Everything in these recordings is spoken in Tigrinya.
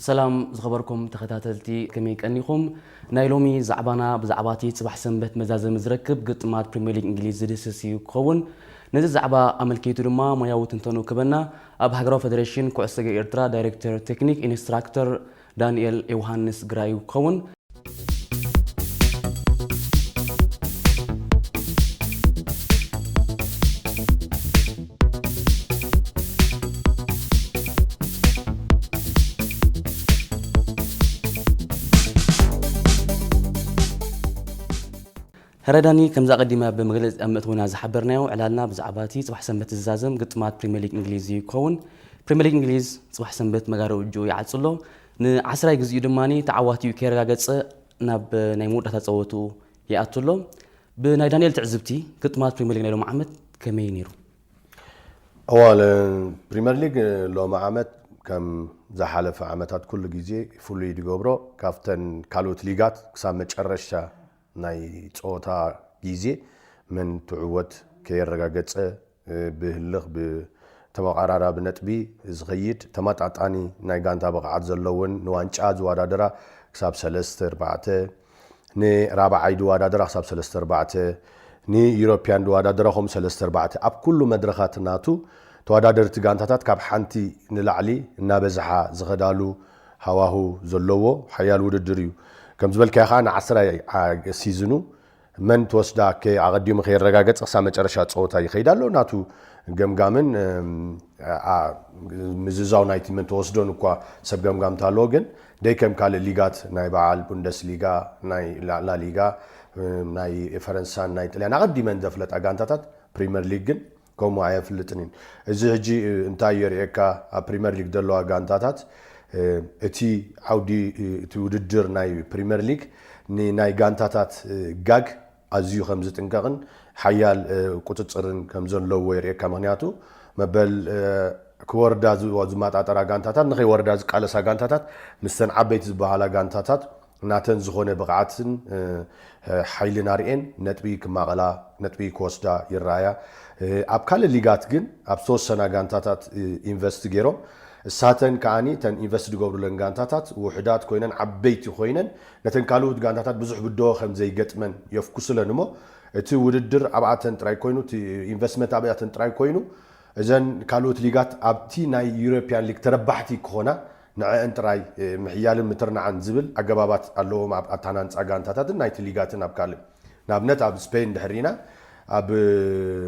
ሰላም ዝኸበርኩም ተኸታተልቲ፣ ከመይ ቀኒኹም? ናይ ሎሚ ዛዕባና ብዛዕባ እቲ ጽባሕ ሰንበት መዛዘሚ ዝረክብ ግጥማት ፕሪምየር ሊግ እንግሊዝ ዝድህስስ እዩ ክኸውን። ነዚ ዛዕባ ኣመልኪቱ ድማ ሞያዊ ትንተኑ ክበና ኣብ ሃገራዊ ፌደሬሽን ኩዕሶ እግሪ ኤርትራ ዳይሬክተር ቴክኒክ ኢንስትራክተር ዳንኤል ዮሃንስ ግራዩ ክኸውን። ሕራይ ዳኒ፣ ከምዚ ኣቐዲመ ብመግለጺ ኣብ መእተዊና ዝሓበርናዮ፣ ዕላልና ብዛዕባ እቲ ጽባሕ ሰንበት ዝዛዘም ግጥማት ፕሪምየር ሊግ እንግሊዝ እዩ ክኸውን። ፕሪምየር ሊግ እንግሊዝ ጽባሕ ሰንበት መጋረጅኡ ይዓጽ ኣሎ። ንዓስራይ ግዜኡ ድማ ተዓዋቲኡ ከየረጋገጸ ናብ ናይ መወዳእታ ጸወትኡ ይኣቱ ኣሎ። ብናይ ዳንኤል ትዕዝብቲ፣ ግጥማት ፕሪምየር ሊግ ናይ ሎሚ ዓመት ከመይ ነይሩ? እዋ፣ ፕሪምየር ሊግ ሎሚ ዓመት ከም ዝሓለፈ ዓመታት ኩሉ ግዜ ፍሉይ ዝገብሮ፣ ካብተን ካልኦት ሊጋት ክሳብ መጨረሻ ናይ ጸወታ ግዜ መን ትዕወት ከየረጋገጸ፣ ብህልኽ ብተመቓራራቢ ነጥቢ ዝኸይድ፣ ተመጣጣኒ ናይ ጋንታ ብቕዓት ዘለወን፣ ንዋንጫ ዝወዳደራ ክሳብ ሰለስተ ኣርባዕተ፣ ንራብዓይ ዝወዳደራ ክሳብ ሰለስተ ኣርባዕተ፣ ንዩሮፕያን ዝወዳደራ ከምኡ ሰለስተ ኣርባዕተ፣ ኣብ ኩሉ መድረኻት ናቱ ተወዳደርቲ ጋንታታት ካብ ሓንቲ ንላዕሊ እናበዝሓ ዝኸዳሉ ሃዋሁ ዘለዎ ሓያል ውድድር እዩ። ከም ዝበልካዮ ከዓ ንዓስራይ ዓ- ሲዝኑ መን ትወስዳ ከ- ኣቐዲሙ ከየረጋገጸ ክሳብ መጨረሻ ጸወታ ይኸይድ ኣሎ። ናቱ ገምጋምን እም፣ ኣ- ምዝዛው ናይቲ መን ተወስዶን እኳ ሰብ ገምጋምታ ኣለዎ። ግን ደይ ከም ካልእ ሊጋት ናይ በዓል ቡንደስ ሊጋ፣ ናይ ላ- ላሊጋ፣ እም፣ ናይ ፈረንሳን ናይ ጥልያን ኣቐዲመን ዘፍለጣ ጋንታታት ፕሪምየር ሊግ ግን ከምኡ ኣየፍልጥን እዩ። እዚ ሕጂ እንታይ የርእየካ? ኣብ ፕሪምየር ሊግ ዘለዋ ጋንታታት እቲ ዓውዲ እቲ ውድድር ናይ ፕሪምየር ሊግ ንናይ ጋንታታት ጋግ ኣዝዩ ከም ዝጥንቀቕን ሓያል ቁፅፅርን ከም ዘለዎ የርእየካ። ምክንያቱ መበል ክወርዳ ዝመጣጠራ ጋንታታት፣ ንኸይወርዳ ዝቃለሳ ጋንታታት፣ ምስተን ዓበይቲ ዝበሃላ ጋንታታት ናተን ዝኾነ ብቕዓትን ሓይልን ኣርእየን ነጥቢ ክማቐላ፣ ነጥቢ ክወስዳ ይረኣያ። ኣብ ካልእ ሊጋት ግን ኣብ ዝተወሰና ጋንታታት ኢንቨስት ገይሮም፣ እሳተን ከዓኒ እተን ኢንቨስት ዝገብሩለን ጋንታታት ውሑዳት ኮይነን ዓበይቲ ኮይነን ነተን ካልኦት ጋንታታት ብዙሕ ብድሆ ከም ዘይገጥመን የፍኩስለን እሞ፣ እቲ ውድድር ኣብኣተን ጥራይ ኮይኑ፣ እቲ ኢንቨስትመንት ኣብኣተን ጥራይ ኮይኑ፣ እዘን ካልኦት ሊጋት ኣብቲ ናይ ዩሮፒያን ሊግ ተረባሕቲ ክኾና ንዐአን ጥራይ ምሕያልን ምትርናዓን ዝብል ኣገባባት ኣለዎም ኣብ ኣተሃናንፃ ጋንታታትን ናይቲ ሊጋትን ኣብ ካልእ። ንኣብነት ኣብ ስፔን ድሕሪና ኣብ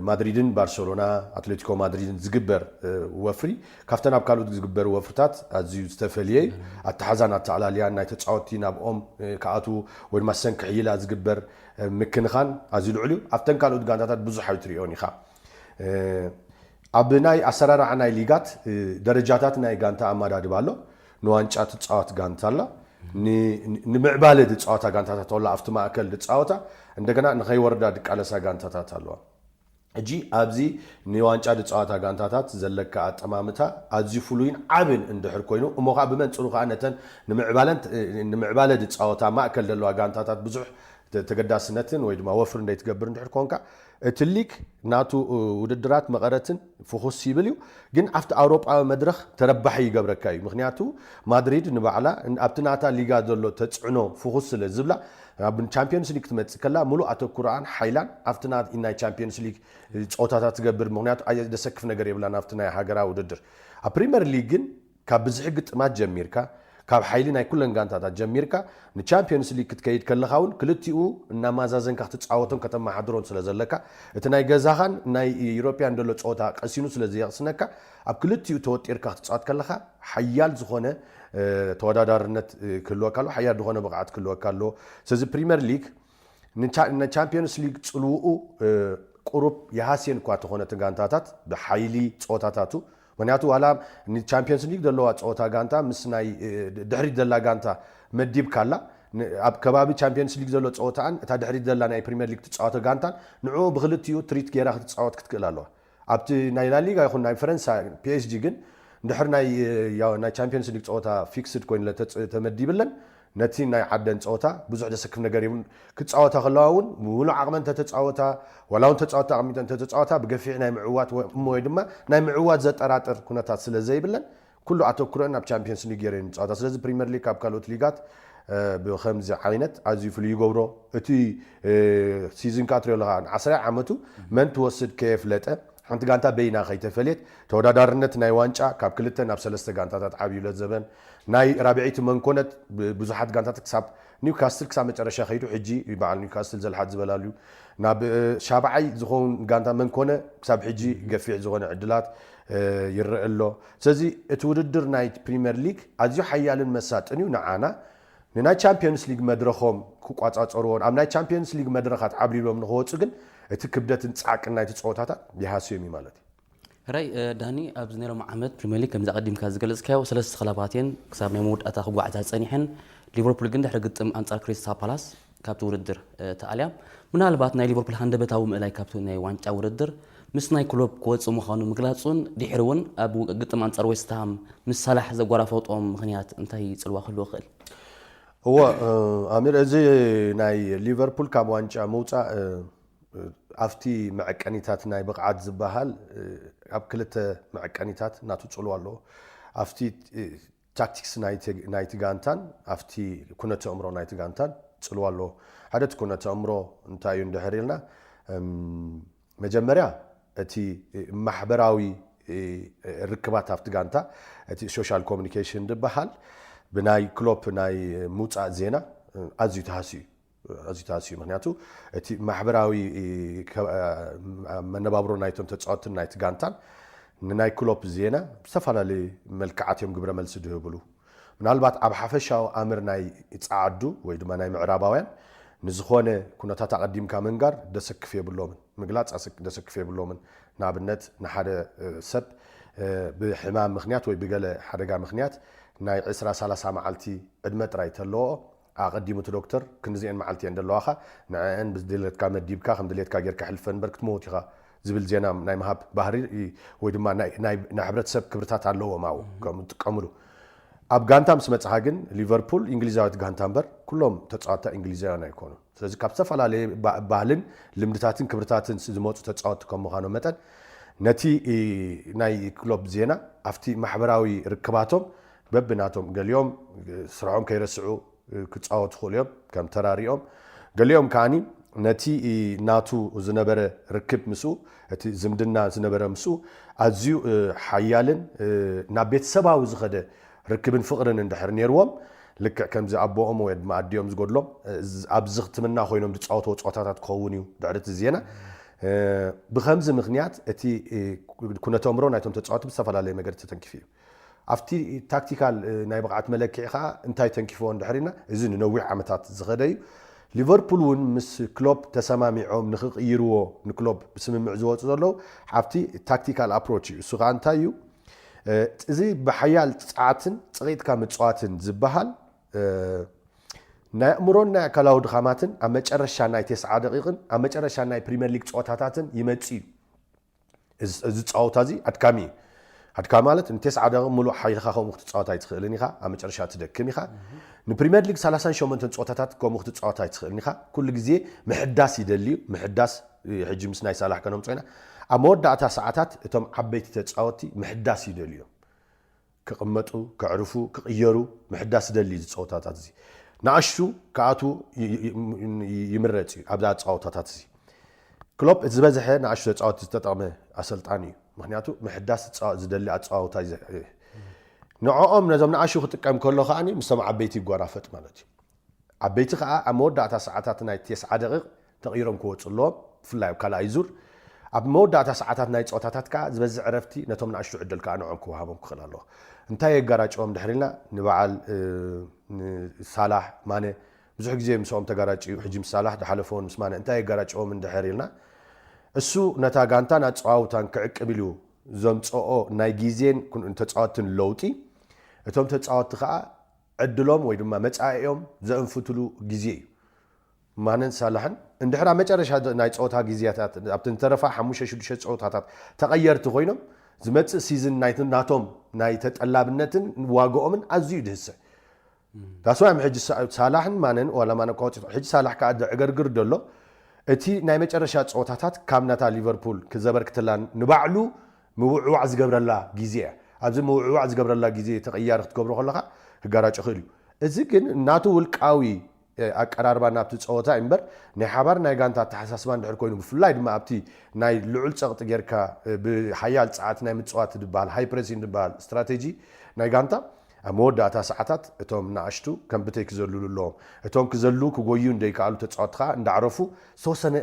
ማድሪድን ባርሰሎና፣ ኣትሌቲኮ ማድሪድን ዝግበር ወፍሪ ካብተን ኣብ ካልኦት ዝግበር ወፍርታት ኣዝዩ ዝተፈልየ እዩ። ኣተሓዛን ኣተኣላልያን ናይ ተፃወትቲ ናብኦም ክኣትዉ ወይ ድማ ሰን ክሕይላ ዝግበር ምክንኻን ኣዝዩ ልዑል እዩ። ኣብተን ካልኦት ጋንታታት ብዙሕ ኣይትሪኦን ኢኻ። ኣብ ናይ ኣሰራርዓ ናይ ሊጋት ደረጃታት ናይ ጋንታ ኣመዳድባ ኣሎ። ንዋንጫ ትፃወት ጋንታ ኣላ። ንምዕባለ ዝፃወታ ጋንታታት ኣላ፣ ኣብቲ ማእከል ዝፃወታ፣ እንደገና ንኸይወርዳ ዝቃለሳ ጋንታታት ኣለዋ። ሕጂ ኣብዚ ንዋንጫ ዝፃወታ ጋንታታት ዘለካ ኣጠማምታ ኣዝዩ ፍሉይን ዓብን እንድሕር ኮይኑ፣ እሞ ከዓ ብመንፅሩ ከዓ ነተን ንምዕባለ ዝፃወታ ማእከል ዘለዋ ጋንታታት ብዙሕ ተገዳስነትን ወይ ድማ ወፍሪ እንደይትገብር እንድሕር ኮንካ፣ እቲ ሊግ ናቱ ውድድራት መቐረትን ፍኹስ ይብል እዩ። ግን ኣብቲ ኣውሮጳዊ መድረኽ ተረባሒ ይገብረካ እዩ። ምክንያቱ ማድሪድ ንባዕላ ኣብቲ ናታ ሊጋ ዘሎ ተፅዕኖ ፍኹስ ስለ ዝብላ፣ ኣብ ቻምፒዮንስ ሊግ ክትመፅእ ከላ ሙሉእ ኣተኩራኣን ሓይላን ኣብቲ ናይ ቻምፒዮንስ ሊግ ፀወታታት ትገብር። ምክንያቱ ኣየ- ዘሰክፍ ነገር የብላን ኣብቲ ናይ ሃገራዊ ውድድር። ኣብ ፕሪምየር ሊግ ግን ካብ ብዝሒ ግጥማት ጀሚርካ፣ ካብ ሓይሊ ናይ ኩለን ጋንታታት ጀሚርካ ንቻምፒዮንስ ሊግ ክትከይድ ከለኻ እውን ክልቲኡ እናማዛዘንካ ክትፃወቶን ከተመሓድሮን ስለ ዘለካ፣ እቲ ናይ ገዛኻን ናይ ዩሮፒያን ዘሎ ፀወታ ቀሲኑ ስለ ዘየቕስነካ፣ ኣብ ክልቲኡ ተወጢርካ ክትፃወት ከለኻ ሓያል ዝኾነ ተወዳዳርነት ክህልወካ ኣለዎ፣ ሓያል ዝኾነ ብቕዓት ክህልወካ ኣለዎ። ስለዚ ፕሪምየር ሊግ ንቻምፒዮንስ ሊግ ፅልውኡ ቁሩብ የሃስየን እኳ ተኾነ እቲ ጋንታታት ብሓይሊ ፀወታታቱ፣ ምክንያቱ ዋላ ንቻምፒዮንስ ሊግ ዘለዋ ፀወታ ጋንታ ምስ ናይ ድሕሪት ዘላ ጋንታ መዲብካላ፣ ኣብ ከባቢ ቻምፒዮንስ ሊግ ዘሎ ፀወታን እታ ድሕሪት ዘላ ናይ ፕሪምየር ሊግ ትፃወተ ጋንታን ንዕኡ ብክልቲኡ ትሪት ገይራ ክትፃወት ክትክእል ኣለዋ። ኣብቲ ናይ ላሊጋ ይኹን ናይ ፈረንሳ ፒኤስጂ ግን እንድሕር ናይ ቻምፒዮንስ ሊግ ፀወታ ፊክስድ ኮይኑ ተመዲብለን ነቲ ናይ ዓደን ፀወታ ብዙሕ ዘሰክፍ ነገር የብሉን። ክፃወታ ከለዋ እውን ብሙሉእ ዓቕመን እንተተፃወታ፣ ዋላ እውን ተፃወታ ኣቕሚጠን እንተተፃወታ ብገፊሕ ናይ ምዕዋት እሞ ወይ ድማ ናይ ምዕዋት ዘጠራጥር ኩነታት ስለ ዘይብለን ኩሉ ኣተኩረን ኣብ ቻምፒየንስ ሊግ ገይረን ይፃወታ። ስለዚ ፕሪምየር ሊግ ካብ ካልኦት ሊጋት ብከምዚ ዓይነት ኣዝዩ ፍሉይ ይገብሮ። እቲ ሲዝን ካትሪዮ ኣለካ ዓስራይ ዓመቱ መን ትወስድ ከየፍለጠ፣ ሓንቲ ጋንታ በይና ከይተፈለየት፣ ተወዳዳርነት ናይ ዋንጫ ካብ ክልተ ናብ ሰለስተ ጋንታታት ዓብዩ ለዘበን ናይ ራብዒቲ መንኮነት ብዙሓት ጋንታታት ክሳብ ኒውካስትል ክሳብ መጨረሻ ከይዱ፣ ሕጂ በዓል ኒውካስትል ዘልሓት ዝበላሉ ናብ ሻብዓይ ዝኸውን ጋንታ መንኮነ ክሳብ ሕጂ ገፊሕ ዝኾነ ዕድላት ይረአ ኣሎ። ስለዚ እቲ ውድድር ናይ ፕሪምየር ሊግ ኣዝዩ ሓያልን መሳጥን እዩ ንዓና። ንናይ ቻምፒዮንስ ሊግ መድረኾም ክቋጻጸርዎን ኣብ ናይ ቻምፒዮንስ ሊግ መድረኻት ዓብሊሎም ንክወፁ ግን እቲ ክብደትን ጻዕቅን ናይቲ ፀወታታት ይሃስዮም እዩ ማለት እዩ። ሕራይ ዳኒ፣ ኣብዚ ናይ ሎም ዓመት ፕሪምየር ሊግ ከምዚ ኣቐዲምካ ዝገለጽካዮ ሰለስተ ክለባት እየን ክሳብ ናይ መወዳእታ ክጓዓዛ ጸኒሐን። ሊቨርፑል ግን ድሕሪ ግጥም ኣንጻር ክሪስታል ፓላስ ካብቲ ውድድር ተኣልያ። ምናልባት ናይ ሊቨርፑል ሃንደበታዊ ምእላይ ካብቲ ናይ ዋንጫ ውድድር ምስ ናይ ክሎፕ ክወጽእ ምዃኑ ምግላጹን ድሕሪ እውን ኣብ ግጥም ኣንጻር ዌስትሃም ምስ ሳላሕ ዘጓራፈጦም ምኽንያት እንታይ ጽልዋ ክህልዎ ክእል? እዎ ኣሚር፣ እዚ ናይ ሊቨርፑል ካብ ዋንጫ ምውፃእ ኣብቲ መዐቀኒታት ናይ ብቕዓት ዝበሃል ኣብ ክልተ መዐቀኒታት ናቱ ጽልዋ ኣለዎ። ኣብቲ ታክቲክስ ናይቲ ጋንታን ኣብቲ ኩነተ ኣእምሮ ናይቲ ጋንታን ጽልዋ ኣለዎ። ሓደ እቲ ኩነተ ኣእምሮ እንታይ እዩ እንድሕር ኢልና፣ መጀመርያ እቲ ማሕበራዊ ርክባት ኣብቲ ጋንታ፣ እቲ ሶሻል ኮሚኒኬሽን ዝበሃል ብናይ ክሎፕ ናይ ምውፃእ ዜና ኣዝዩ ተሃስዩ እዩ። ኣዝዩ ተሃስዩ። ምክንያቱ እቲ ማሕበራዊ መነባብሮ ናይቶም ተፃወትን ናይቲ ጋንታን ንናይ ክሎፕ ዜና ብዝተፈላለዩ መልክዓት እዮም ግብረ መልሲ ድህብሉ። ምናልባት ኣብ ሓፈሻዊ ኣምር ናይ ፃዓዱ ወይ ድማ ናይ ምዕራባውያን ንዝኾነ ኩነታት ኣቐዲምካ ምንጋር ደሰክፍ የብሎምን፣ ምግላፅ ደሰክፍ የብሎምን። ንኣብነት ንሓደ ሰብ ብሕማም ምክንያት ወይ ብገለ ሓደጋ ምክንያት ናይ ዕስራ ሰላሳ መዓልቲ ዕድመ ጥራይ ተለዎ ኣቐዲሙ እቲ ዶክተር ክንዲዚኤን መዓልቲ እየን ዘለዋኻ፣ ንዐአን ብድሌትካ መዲብካ ከም ድሌትካ ጌርካ ሕልፈን እምበር ክትመውት ኢኻ ዝብል ዜና ናይ ምሃብ ባህሪ ወይ ድማ ናይ ሕብረተሰብ ክብርታት ኣለዎም ኣብኡ ከም ጥቀምሉ። ኣብ ጋንታ ምስ መጽኻ ግን ሊቨርፑል እንግሊዛዊት ጋንታ እምበር ኩሎም ተጻወትታ እንግሊዛውያን ኣይኮኑን። ስለዚ ካብ ዝተፈላለየ ባህልን ልምድታትን ክብርታትን ዝመፁ ተጻወትቲ ከም ምዃኖም መጠን ነቲ ናይ ክሎፕ ዜና ኣብቲ ማሕበራዊ ርክባቶም በብናቶም ገሊኦም ስርሖም ከይረስዑ ክፃወቱ ክእሉ እዮም ከም ተራሪኦም፣ ገሊኦም ከዓኒ ነቲ ናቱ ዝነበረ ርክብ ምስኡ፣ እቲ ዝምድና ዝነበረ ምስኡ ኣዝዩ ሓያልን ናብ ቤተሰባዊ ዝኸደ ርክብን ፍቕርን እንድሕር ነይርዎም፣ ልክዕ ከምዚ ኣቦኦም ወይ ድማ ኣዲኦም ዝጎድሎም ኣብዚ ክትምና ኮይኖም ዝፃወትዎ ፀወታታት ክኸውን እዩ ድሕሪ እቲ ዜና። ብከምዚ ምክንያት እቲ ኩነተ ኣእምሮ ናይቶም ተፃወቲ ብዝተፈላለየ መገዲ ተተንኪፉ እዩ። ኣብቲ ታክቲካል ናይ ብቕዓት መለክዒ ከዓ እንታይ ተንኪፍዎ እንድሕር ኢልና፣ እዚ ንነዊሕ ዓመታት ዝኸደ እዩ። ሊቨርፑል እውን ምስ ክሎፕ ተሰማሚዖም ንክቕይርዎ ንክሎፕ ብስምምዕ ዝወፁ ዘለዉ ኣብቲ ታክቲካል ኣፕሮች እዩ። እሱ ከዓ እንታይ እዩ? እዚ ብሓያል ፃዕትን ፅቕጥካ ምፅዋትን ዝበሃል ናይ ኣእምሮን ናይ ኣካላዊ ድኻማትን ኣብ መጨረሻ ናይ ተስዓ ደቂቕን ኣብ መጨረሻ ናይ ፕሪምየር ሊግ ፀወታታትን ይመፅእ እዩ። እዚ ጸወታ እዚ ኣድካሚ እዩ። ኣድካሚ ማለት ንቴስዓ ደቂቕ ሙሉእ ሓይልኻ ከምኡ ክትጻወት ኣይትኽእልን ኢኻ። ኣብ መጨረሻ ትደክም ኢኻ። ንፕሪምየር ሊግ ሰላሳን ሸሞንተን ጸወታታት ከምኡ ክትጻወት ኣይትኽእልን ኢኻ። ኩሉ ግዜ ምሕዳስ ይደሊ እዩ። ምሕዳስ ሕጂ ምስ ናይ ሳላሕ ከነምጾ ኢና። ኣብ መወዳእታ ሰዓታት እቶም ዓበይቲ ተጻወትቲ ምሕዳስ ይደልዩ እዮም። ክቕመጡ፣ ከዕርፉ፣ ክቕየሩ ምሕዳስ ደሊ እዚ ጸወታታት እዚ። ንኣሽቱ ክኣትዉ ይምረጽ እዩ ኣብዛ ጸወታታት እዚ። ክሎፕ ዝበዝሐ ንኣሽቱ ተጻወትቲ ዝተጠቕመ ኣሰልጣኒ እዩ። ምክንያቱ ምሕዳስ ዝደሊ ኣጸዋውታ እዩ። ንዕኦም ነዞም ንኣሽቱ ክጥቀም ከሎ ከኣ ምስቶም ዓበይቲ ይጓራፈጥ ማለት እዩ። ዓበይቲ ከኣ ኣብ መወዳእታ ሰዓታት ናይ ተስዓ ደቂቕ ተቐይሮም ክወፁ ኣለዎም። ብፍላይ ኣብ ካልኣይ ዙር ኣብ መወዳእታ ሰዓታት ናይ ፀወታታት ከኣ ዝበዝሕ ዕረፍቲ ነቶም ንኣሽቱ ዕድል ከኣ ንዕኦም ክወሃቦም ክኽእል ኣለዎ። እንታይ የጋራጭዎም ድሕር ኢልና ንበዓል ሳላሕ ማነ ብዙሕ ግዜ ምስኦም ተጋራጭ እዩ። ሕጂ ምስ ሳላሕ ድሓለፈ እውን ምስ ማነ እንታይ የጋራጭዎም እንድሕር ኢልና እሱ ነታ ጋንታን ኣፀዋውታን ክዕቅብ ኢሉ ዘምፀኦ ናይ ግዜን ተፃወትን ለውጢ እቶም ተፃወቲ ከኣ ዕድሎም ወይ ድማ መጻኢኦም ዘእንፍትሉ ግዜ እዩ። ማነን ሳላሕን እንድሕር ኣብ መጨረሻ ናይ ጸወታ ግዜያታት ኣብቲ ዝተረፋ ሓሙሽተ ሽዱሽተ ጸወታታት ተቐየርቲ ኮይኖም ዝመጽእ ሲዝን ናይ ናቶም ናይ ተጠላብነትን ዋግኦምን ኣዝዩ ይድህሰ። ዳስዋይ ሕጂ ሳላሕን ማነን ዋላ ማነ እኳ ወፂኡ ሕጂ ሳላሕ ከዓ ዕገርግር ደሎ እቲ ናይ መጨረሻ ጸወታታት ካብ ናታ ሊቨርፑል ክዘበርክተላ ንባዕሉ ምውዕዋዕ ዝገብረላ ግዜ እያ። ኣብዚ ምውዕዋዕ ዝገብረላ ግዜ ተቐያሪ ክትገብሮ ከለኻ ክጋራጮ ይኽእል እዩ። እዚ ግን ናቱ ውልቃዊ ኣቀራርባ ናብቲ ፀወታ እምበር ናይ ሓባር ናይ ጋንታ ኣተሓሳስባ እንድሕር ኮይኑ፣ ብፍላይ ድማ ኣብቲ ናይ ልዑል ፀቕጢ ጌርካ ብሓያል ፀዓት ናይ ምፅዋት ዝበሃል ሃይ ፕሬሲንግ ዝበሃል ስትራቴጂ ናይ ጋንታ ኣብ መወዳእታ ሰዓታት እቶም ንኣሽቱ ከም ብተይ ክዘልሉ ኣለዎም። እቶም ክዘሉ ክጎዩ እንደይከኣሉ ተፃወትቲ ከዓ እንዳዕረፉ ዝተወሰነ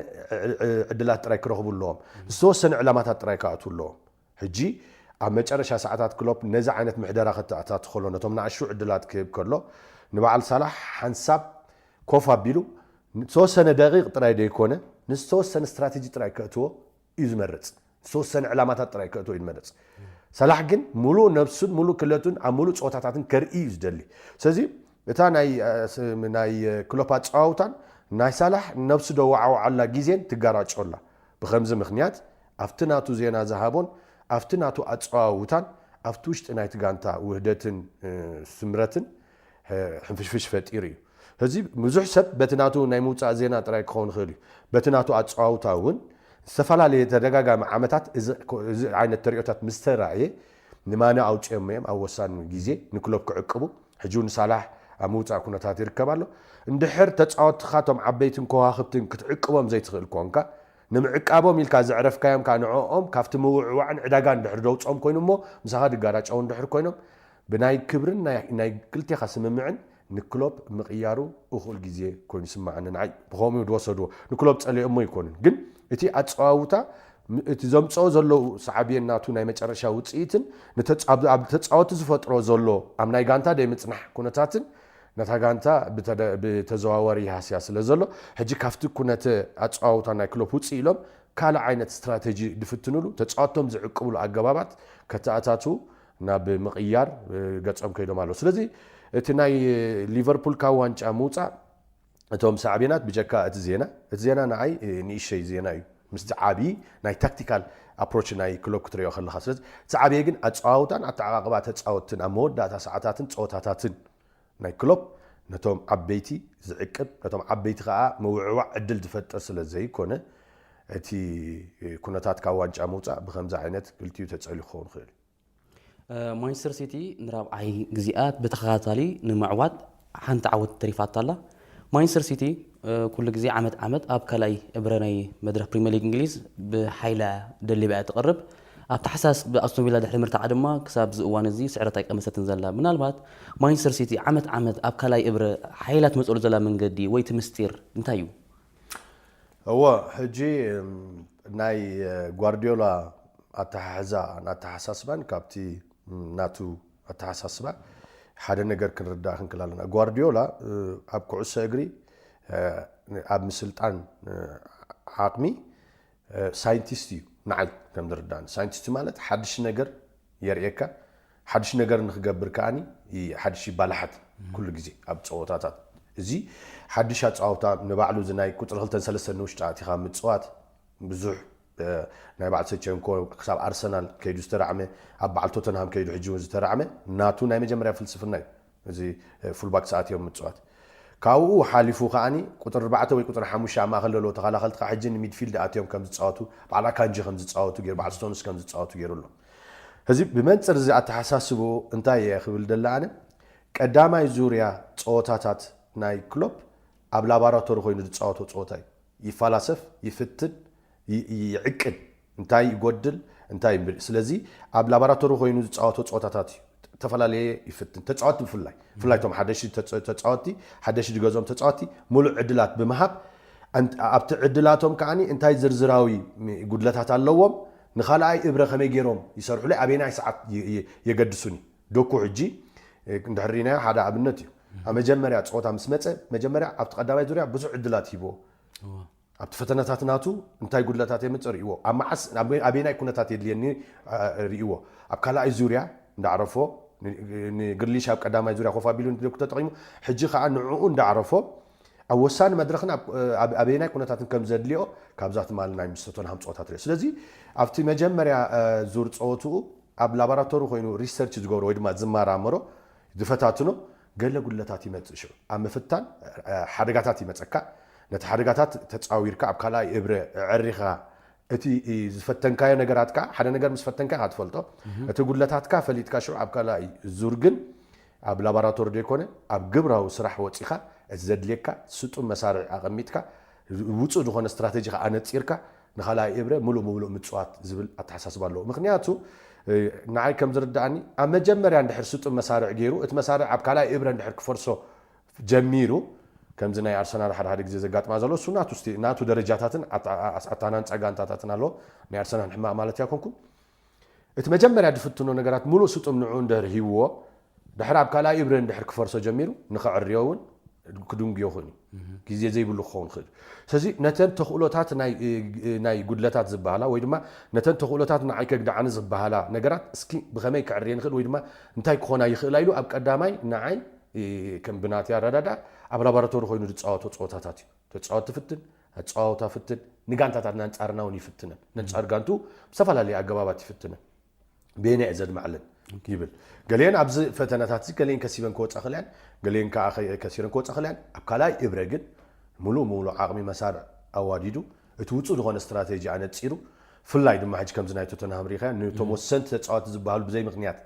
ዕድላት ጥራይ ክረኽቡ ኣለዎም። ዝተወሰነ ዕላማታት ጥራይ ክኣትዉ ኣለዎም። ሕጂ ኣብ መጨረሻ ሰዓታት ክሎፕ ነዚ ዓይነት ምሕደራ ከተኣታቱ ከሎ ነቶም ንኣሽቱ ዕድላት ክህብ ከሎ ንበዓል ሳላሕ ሓንሳብ ኮፍ ኣቢሉ ዝተወሰነ ደቂቕ ጥራይ ደይኮነ ንዝተወሰነ ስትራቴጂ ጥራይ ከእትዎ እዩ ዝመርጽ። ዝተወሰነ ዕላማታት ጥራይ ከእትዎ እዩ ዝመርጽ። ሰላሕ ግን ሙሉእ ነብሱን ሙሉእ ክለቱን ኣብ ሙሉእ ጸወታታትን ከርኢ እዩ ዝደሊ። ስለዚ እታ ናይ ናይ ክሎፕ ኣጸዋውታን ናይ ሳላሕ ነብሱ ደዋዓውዓላ ግዜን ትጋራጮላ። ብኸምዚ ምኽንያት ኣብቲ ናቱ ዜና ዝሃቦን ኣብቲ ናቱ ኣጸዋውታን ኣብቲ ውሽጢ ናይቲ ጋንታ ውህደትን ስምረትን ሕንፍሽፍሽ ፈጢሩ እዩ። እዚ ብዙሕ ሰብ በቲ ናቱ ናይ ምውፃእ ዜና ጥራይ ክኸውን ይኽእል እዩ። በቲ ናቱ ኣጸዋውታ እውን ዝተፈላለየ ተደጋጋሚ ዓመታት እዚ ዓይነት ተሪኦታት ምስ ተራእየ ንማነ ኣውፅኦም እዮም ኣብ ወሳኒ ግዜ ንክሎፕ ክዕቅቡ። ሕጂ እውን ሳላሕ ኣብ ምውፃእ ኩነታት ይርከብ ኣሎ። እንድሕር ተፃወትኻ እቶም ዓበይትን ከዋኽብትን ክትዕቅቦም ዘይትኽእል ኮንካ ንምዕቃቦም ኢልካ ዘዕረፍካዮም ከዓ ንዕኦም ካብቲ ምውዕዋዕን ዕዳጋን እንድሕር ደውፅኦም ኮይኑ እሞ ምሳኻ ድጋራጨው እንድሕር ኮይኖም ብናይ ክብርን ናይ ክልቴኻ ስምምዕን ንክሎፕ ምቕያሩ እኹል ግዜ ኮይኑ ይስምዓኒ ንዓይ። ብኸምኡ ድወሰድዎ ንክሎፕ ጸሊኦሞ ኣይኮኑን፣ ግን እቲ ኣጸዋውታ እቲ ዘምጽኦ ዘለዉ ሳዕቤን ናቱ ናይ መጨረሻ ውጽኢትን ኣብ ተጻወቲ ዝፈጥሮ ዘሎ ኣብ ናይ ጋንታ ደይ ምጽናሕ ኩነታትን ነታ ጋንታ ብተዘዋዋሪ ይሃስያ ስለ ዘሎ ሕጂ ካብቲ ኩነተ ኣጸዋውታ ናይ ክሎፕ ውጽእ ኢሎም ካልእ ዓይነት ስትራተጂ ድፍትኑሉ ተጻወቶም ዝዕቅብሉ ኣገባባት ከተኣታትዉ ናብ ምቕያር ገጾም ከይዶም ኣለዉ። ስለዚ እቲ ናይ ሊቨርፑል ካብ ዋንጫ ምውፃእ እቶም ሳዕቤናት ብጀካ እቲ ዜና እቲ ዜና ንዓይ ንእሸይ ዜና እዩ ምስቲ ዓብዪ ናይ ታክቲካል ኣፕሮች ናይ ክሎፕ ክትሪኦ ከለካ። ስለዚ እቲ ዓብየ ግን ኣፀዋውታን ኣተዓቃቅባ ተፃወትትን ኣብ መወዳእታ ሰዓታትን ፀወታታትን ናይ ክሎፕ ነቶም ዓበይቲ ዝዕቅብ ነቶም ዓበይቲ ከዓ ምውዕዋዕ ዕድል ዝፈጥር ስለ ዘይኮነ እቲ ኩነታት ካብ ዋንጫ ምውፃእ ብከምዚ ዓይነት ክልቲኡ ተፀልዩ ክኸውን ይኽእል እዩ። ማንቸስተር ሲቲ ንራብዓይ ግዜኣት ብተኸታታሊ ንምዕዋት ሓንቲ ዓወት ተሪፋታ ኣላ። ማንቸስተር ሲቲ ኩሉ ግዜ ዓመት ዓመት ኣብ ካልኣይ እብረ ናይ መድረኽ ፕሪምየር ሊግ እንግሊዝ ብሓይላ ደሊባ እያ ትቐርብ። ኣብ ታሕሳስ ብኣስቶን ቪላ ድሕሪ ምርታዓ ድማ ክሳብ እዚ እዋን እዚ ስዕረት ኣይቀመሰትን ዘላ። ምናልባት ማንቸስተር ሲቲ ዓመት ዓመት ኣብ ካልኣይ እብረ ሓይላ ትመፅሉ ዘላ መንገዲ ወይ እቲ ምስጢር እንታይ እዩ? እወ ሕጂ ናይ ጓርዲዮላ ኣተሓሕዛን ኣተሓሳስባን ካብቲ ናቱ ኣተሓሳስባ ሓደ ነገር ክንርዳእ ክንክል ኣለና። ጓርዲዮላ ኣብ ኩዕሶ እግሪ ኣብ ምስልጣን ዓቕሚ ሳይንቲስት እዩ። ንዓይ ከም ዝርዳእኒ ሳይንቲስት ማለት ሓድሽ ነገር የርእየካ። ሓድሽ ነገር ንክገብር ከኣኒ ሓድሽ ይባላሓት ኩሉ ግዜ ኣብ ፀወታታት። እዚ ሓድሽ ኣፀዋውታ ንባዕሉ እዚ ናይ ቁፅሪ ክልተን ሰለስተን ንውሽጢ ኣቲኻ ምፅዋት ብዙሕ ናይ በዓል ሰቸንኮ ክሳብ ኣርሰናል ከይዱ ዝተራዕመ ኣብ በዓል ቶተንሃም ከይዱ ሕጂ እውን ዝተራዕመ ናቱ ናይ መጀመርያ ፍልስፍና እዩ። እዚ ፉልባክ ሰኣት እዮም ምፅዋት ካብኡ ሓሊፉ ከዓኒ ቁፅሪ ኣርባዕተ ወይ ቁፅሪ ሓሙሽተ ኣብ ማእኸል ዘለዉ ተኸላኸልቲ ከዓ ሕጂ ንሚድፊልድ ኣትዮም ከም ዝፃወቱ በዓል ኣካንጂ ከም ዝፃወቱ ገይሩ በዓል ስቶንስ ከም ዝፃወቱ ገይሩ ኣሎ። እዚ ብመንፅር እዚ ኣተሓሳስቡ እንታይ እየ ክብል ደለ ኣነ ቀዳማይ ዙርያ ፀወታታት ናይ ክሎፕ ኣብ ላባራቶሪ ኮይኑ ዝፃወቶ ፀወታ እዩ። ይፈላሰፍ፣ ይፍትን፣ ይዕቅን እንታይ ይጎድል እንታይ ይብል። ስለዚ ኣብ ላባራቶሪ ኮይኑ ዝፃወቶ ፀወታታት እዩ። ዝተፈላለየ ይፍትን ተፃወቲ ብፍላይ ብፍላይ ቶም ሓደሽቲ ተፃወቲ ሓደሽቲ ዝገዝኦም ተፃወቲ ሙሉእ ዕድላት ብምሃብ ኣብቲ ዕድላቶም ከዓ እንታይ ዝርዝራዊ ጉድለታት ኣለዎም ንካልኣይ እብረ ከመይ ገይሮም ይሰርሑለይ ኣበየናይ ሰዓት የገድሱኒ። ዶኩ ሕጂ እንድሕር ርኢናዮ ሓደ ኣብነት እዩ። ኣብ መጀመርያ ፀወታ ምስ መፀ መጀመርያ ኣብቲ ቀዳማይ ዙርያ ብዙሕ ዕድላት ሂብዎ። ኣብቲ ፈተነታት ናቱ እንታይ ጉድለታት የምፅእ ርእይዎ። ኣብ መዓስ ኣበየናይ ኩነታት የድልየኒ ርእይዎ። ኣብ ካልኣይ ዙርያ እንዳዕረፎ ንግርሊሽ ኣብ ቀዳማይ ዙርያ ኮፍ ኣቢሉ ንደኩ ተጠቂሙ ሕጂ ከዓ ንዕኡ እንዳዕረፎ ኣብ ወሳኒ መድረኽን ኣበየናይ ኩነታትን ከም ዘድልዮ ካብዛ ትማሊ ናይ ምስ ቶተንሃም ፀወታ ትሪኦ። ስለዚ ኣብቲ መጀመርያ ዙር ፀወትኡ ኣብ ላቦራቶሪ ኮይኑ ሪሰርች ዝገብሮ ወይ ድማ ዝመራመሮ ዝፈታትኖ ገለ ጉድለታት ይመፅእ። ሽዑ ኣብ ምፍታን ሓደጋታት ይመፀካ። ነቲ ሓደጋታት ተፃዊርካ ኣብ ካልኣይ እብረ ኣዕሪኻ እቲ ዝፈተንካዮ ነገራት ከኣ ሓደ ነገር ምስ ፈተንካ ኢኻ ትፈልጦ። እቲ ጉድለታትካ ፈሊጥካ ሽዑ ኣብ ካልኣይ ዙር ግን ኣብ ላቦራቶሪ ዘይኮነ ኣብ ግብራዊ ስራሕ ወጺኻ እቲ ዘድልየካ ስጡም መሳርሒ ኣቐሚጥካ ውጹእ ዝኾነ ስትራተጂ ከኣ ኣነጺርካ ንኻልኣይ እብረ ምሉእ ብምሉእ ምጽዋት ዝብል ኣተሓሳስባ ኣለዎ። ምኽንያቱ ንዓይ ከም ዝርድኣኒ ኣብ መጀመርያ እንድሕር ስጡም መሳርዕ ገይሩ እቲ መሳርዕ ኣብ ካልኣይ እብረ እንድሕር ክፈርሶ ጀሚሩ ከምዚ ናይ ኣርሰናል ሓደ ሓደ ግዜ ዘጋጥማ ዘሎ እሱ ናቱ ስቲ ናቱ ደረጃታትን ኣታናንጻ ጋንታታትን ኣለዎ። ናይ ኣርሰናል ሕማቕ ማለት ኣይኮንኩን። እቲ መጀመርያ ዝፍትኖ ነገራት ሙሉእ ስጡም ንዑ እንድሕር ሂብዎ ድሕር ኣብ ካልኣይ እብረ እንድሕር ክፈርሶ ጀሚሩ ንኸዕርዮ እውን ክድንጉዮ ኮይኑ ግዜ ዘይብሉ ክኸውን ክእል። ስለዚ ነተን ተኽእሎታት ናይ ጉድለታት ዝበሃላ ወይ ድማ ነተን ተኽእሎታት ንዓይ ከግድዓኒ ዝበሃላ ነገራት እስኪ ብኸመይ ክዕርየ ንኽእል ወይ ድማ እንታይ ክኾና ይኽእላ ኢሉ ኣብ ቀዳማይ ንዓይ ከም ብናቲ ኣረዳዳ ኣብ ላቦራቶሪ ኮይኑ ዝፃወቶ ፀወታታት እዩ። ተፃወት ትፍትን ኣፀዋውታ ፍትን ንጋንታታትና ኣንፃርና እውን ይፍትነን ነንፃር ጋንቱ ብዝተፈላለየ ኣገባባት ይፍትነን። በየናይ እየ ዘድማዕለን ይብል። ገሊአን ኣብዚ ፈተነታት እዚ ገሊአን ከሲበን ክወፃ ክልያን ገሊአን ከዓ ከሲረን ክወፃ ክልያን ኣብ ካልኣይ እብረ ግን ሙሉእ ሙሉእ ዓቕሚ መሳርዕ ኣዋዲዱ እቲ ውፁእ ዝኾነ ስትራቴጂ ኣነፂሩ ፍላይ ድማ ሕጂ ከምዚ ናይ ቶተንሃም ሪኢኻዮ ንቶም ወሰንቲ ተፃወቲ ዝበሃሉ ብዘይ ምክንያት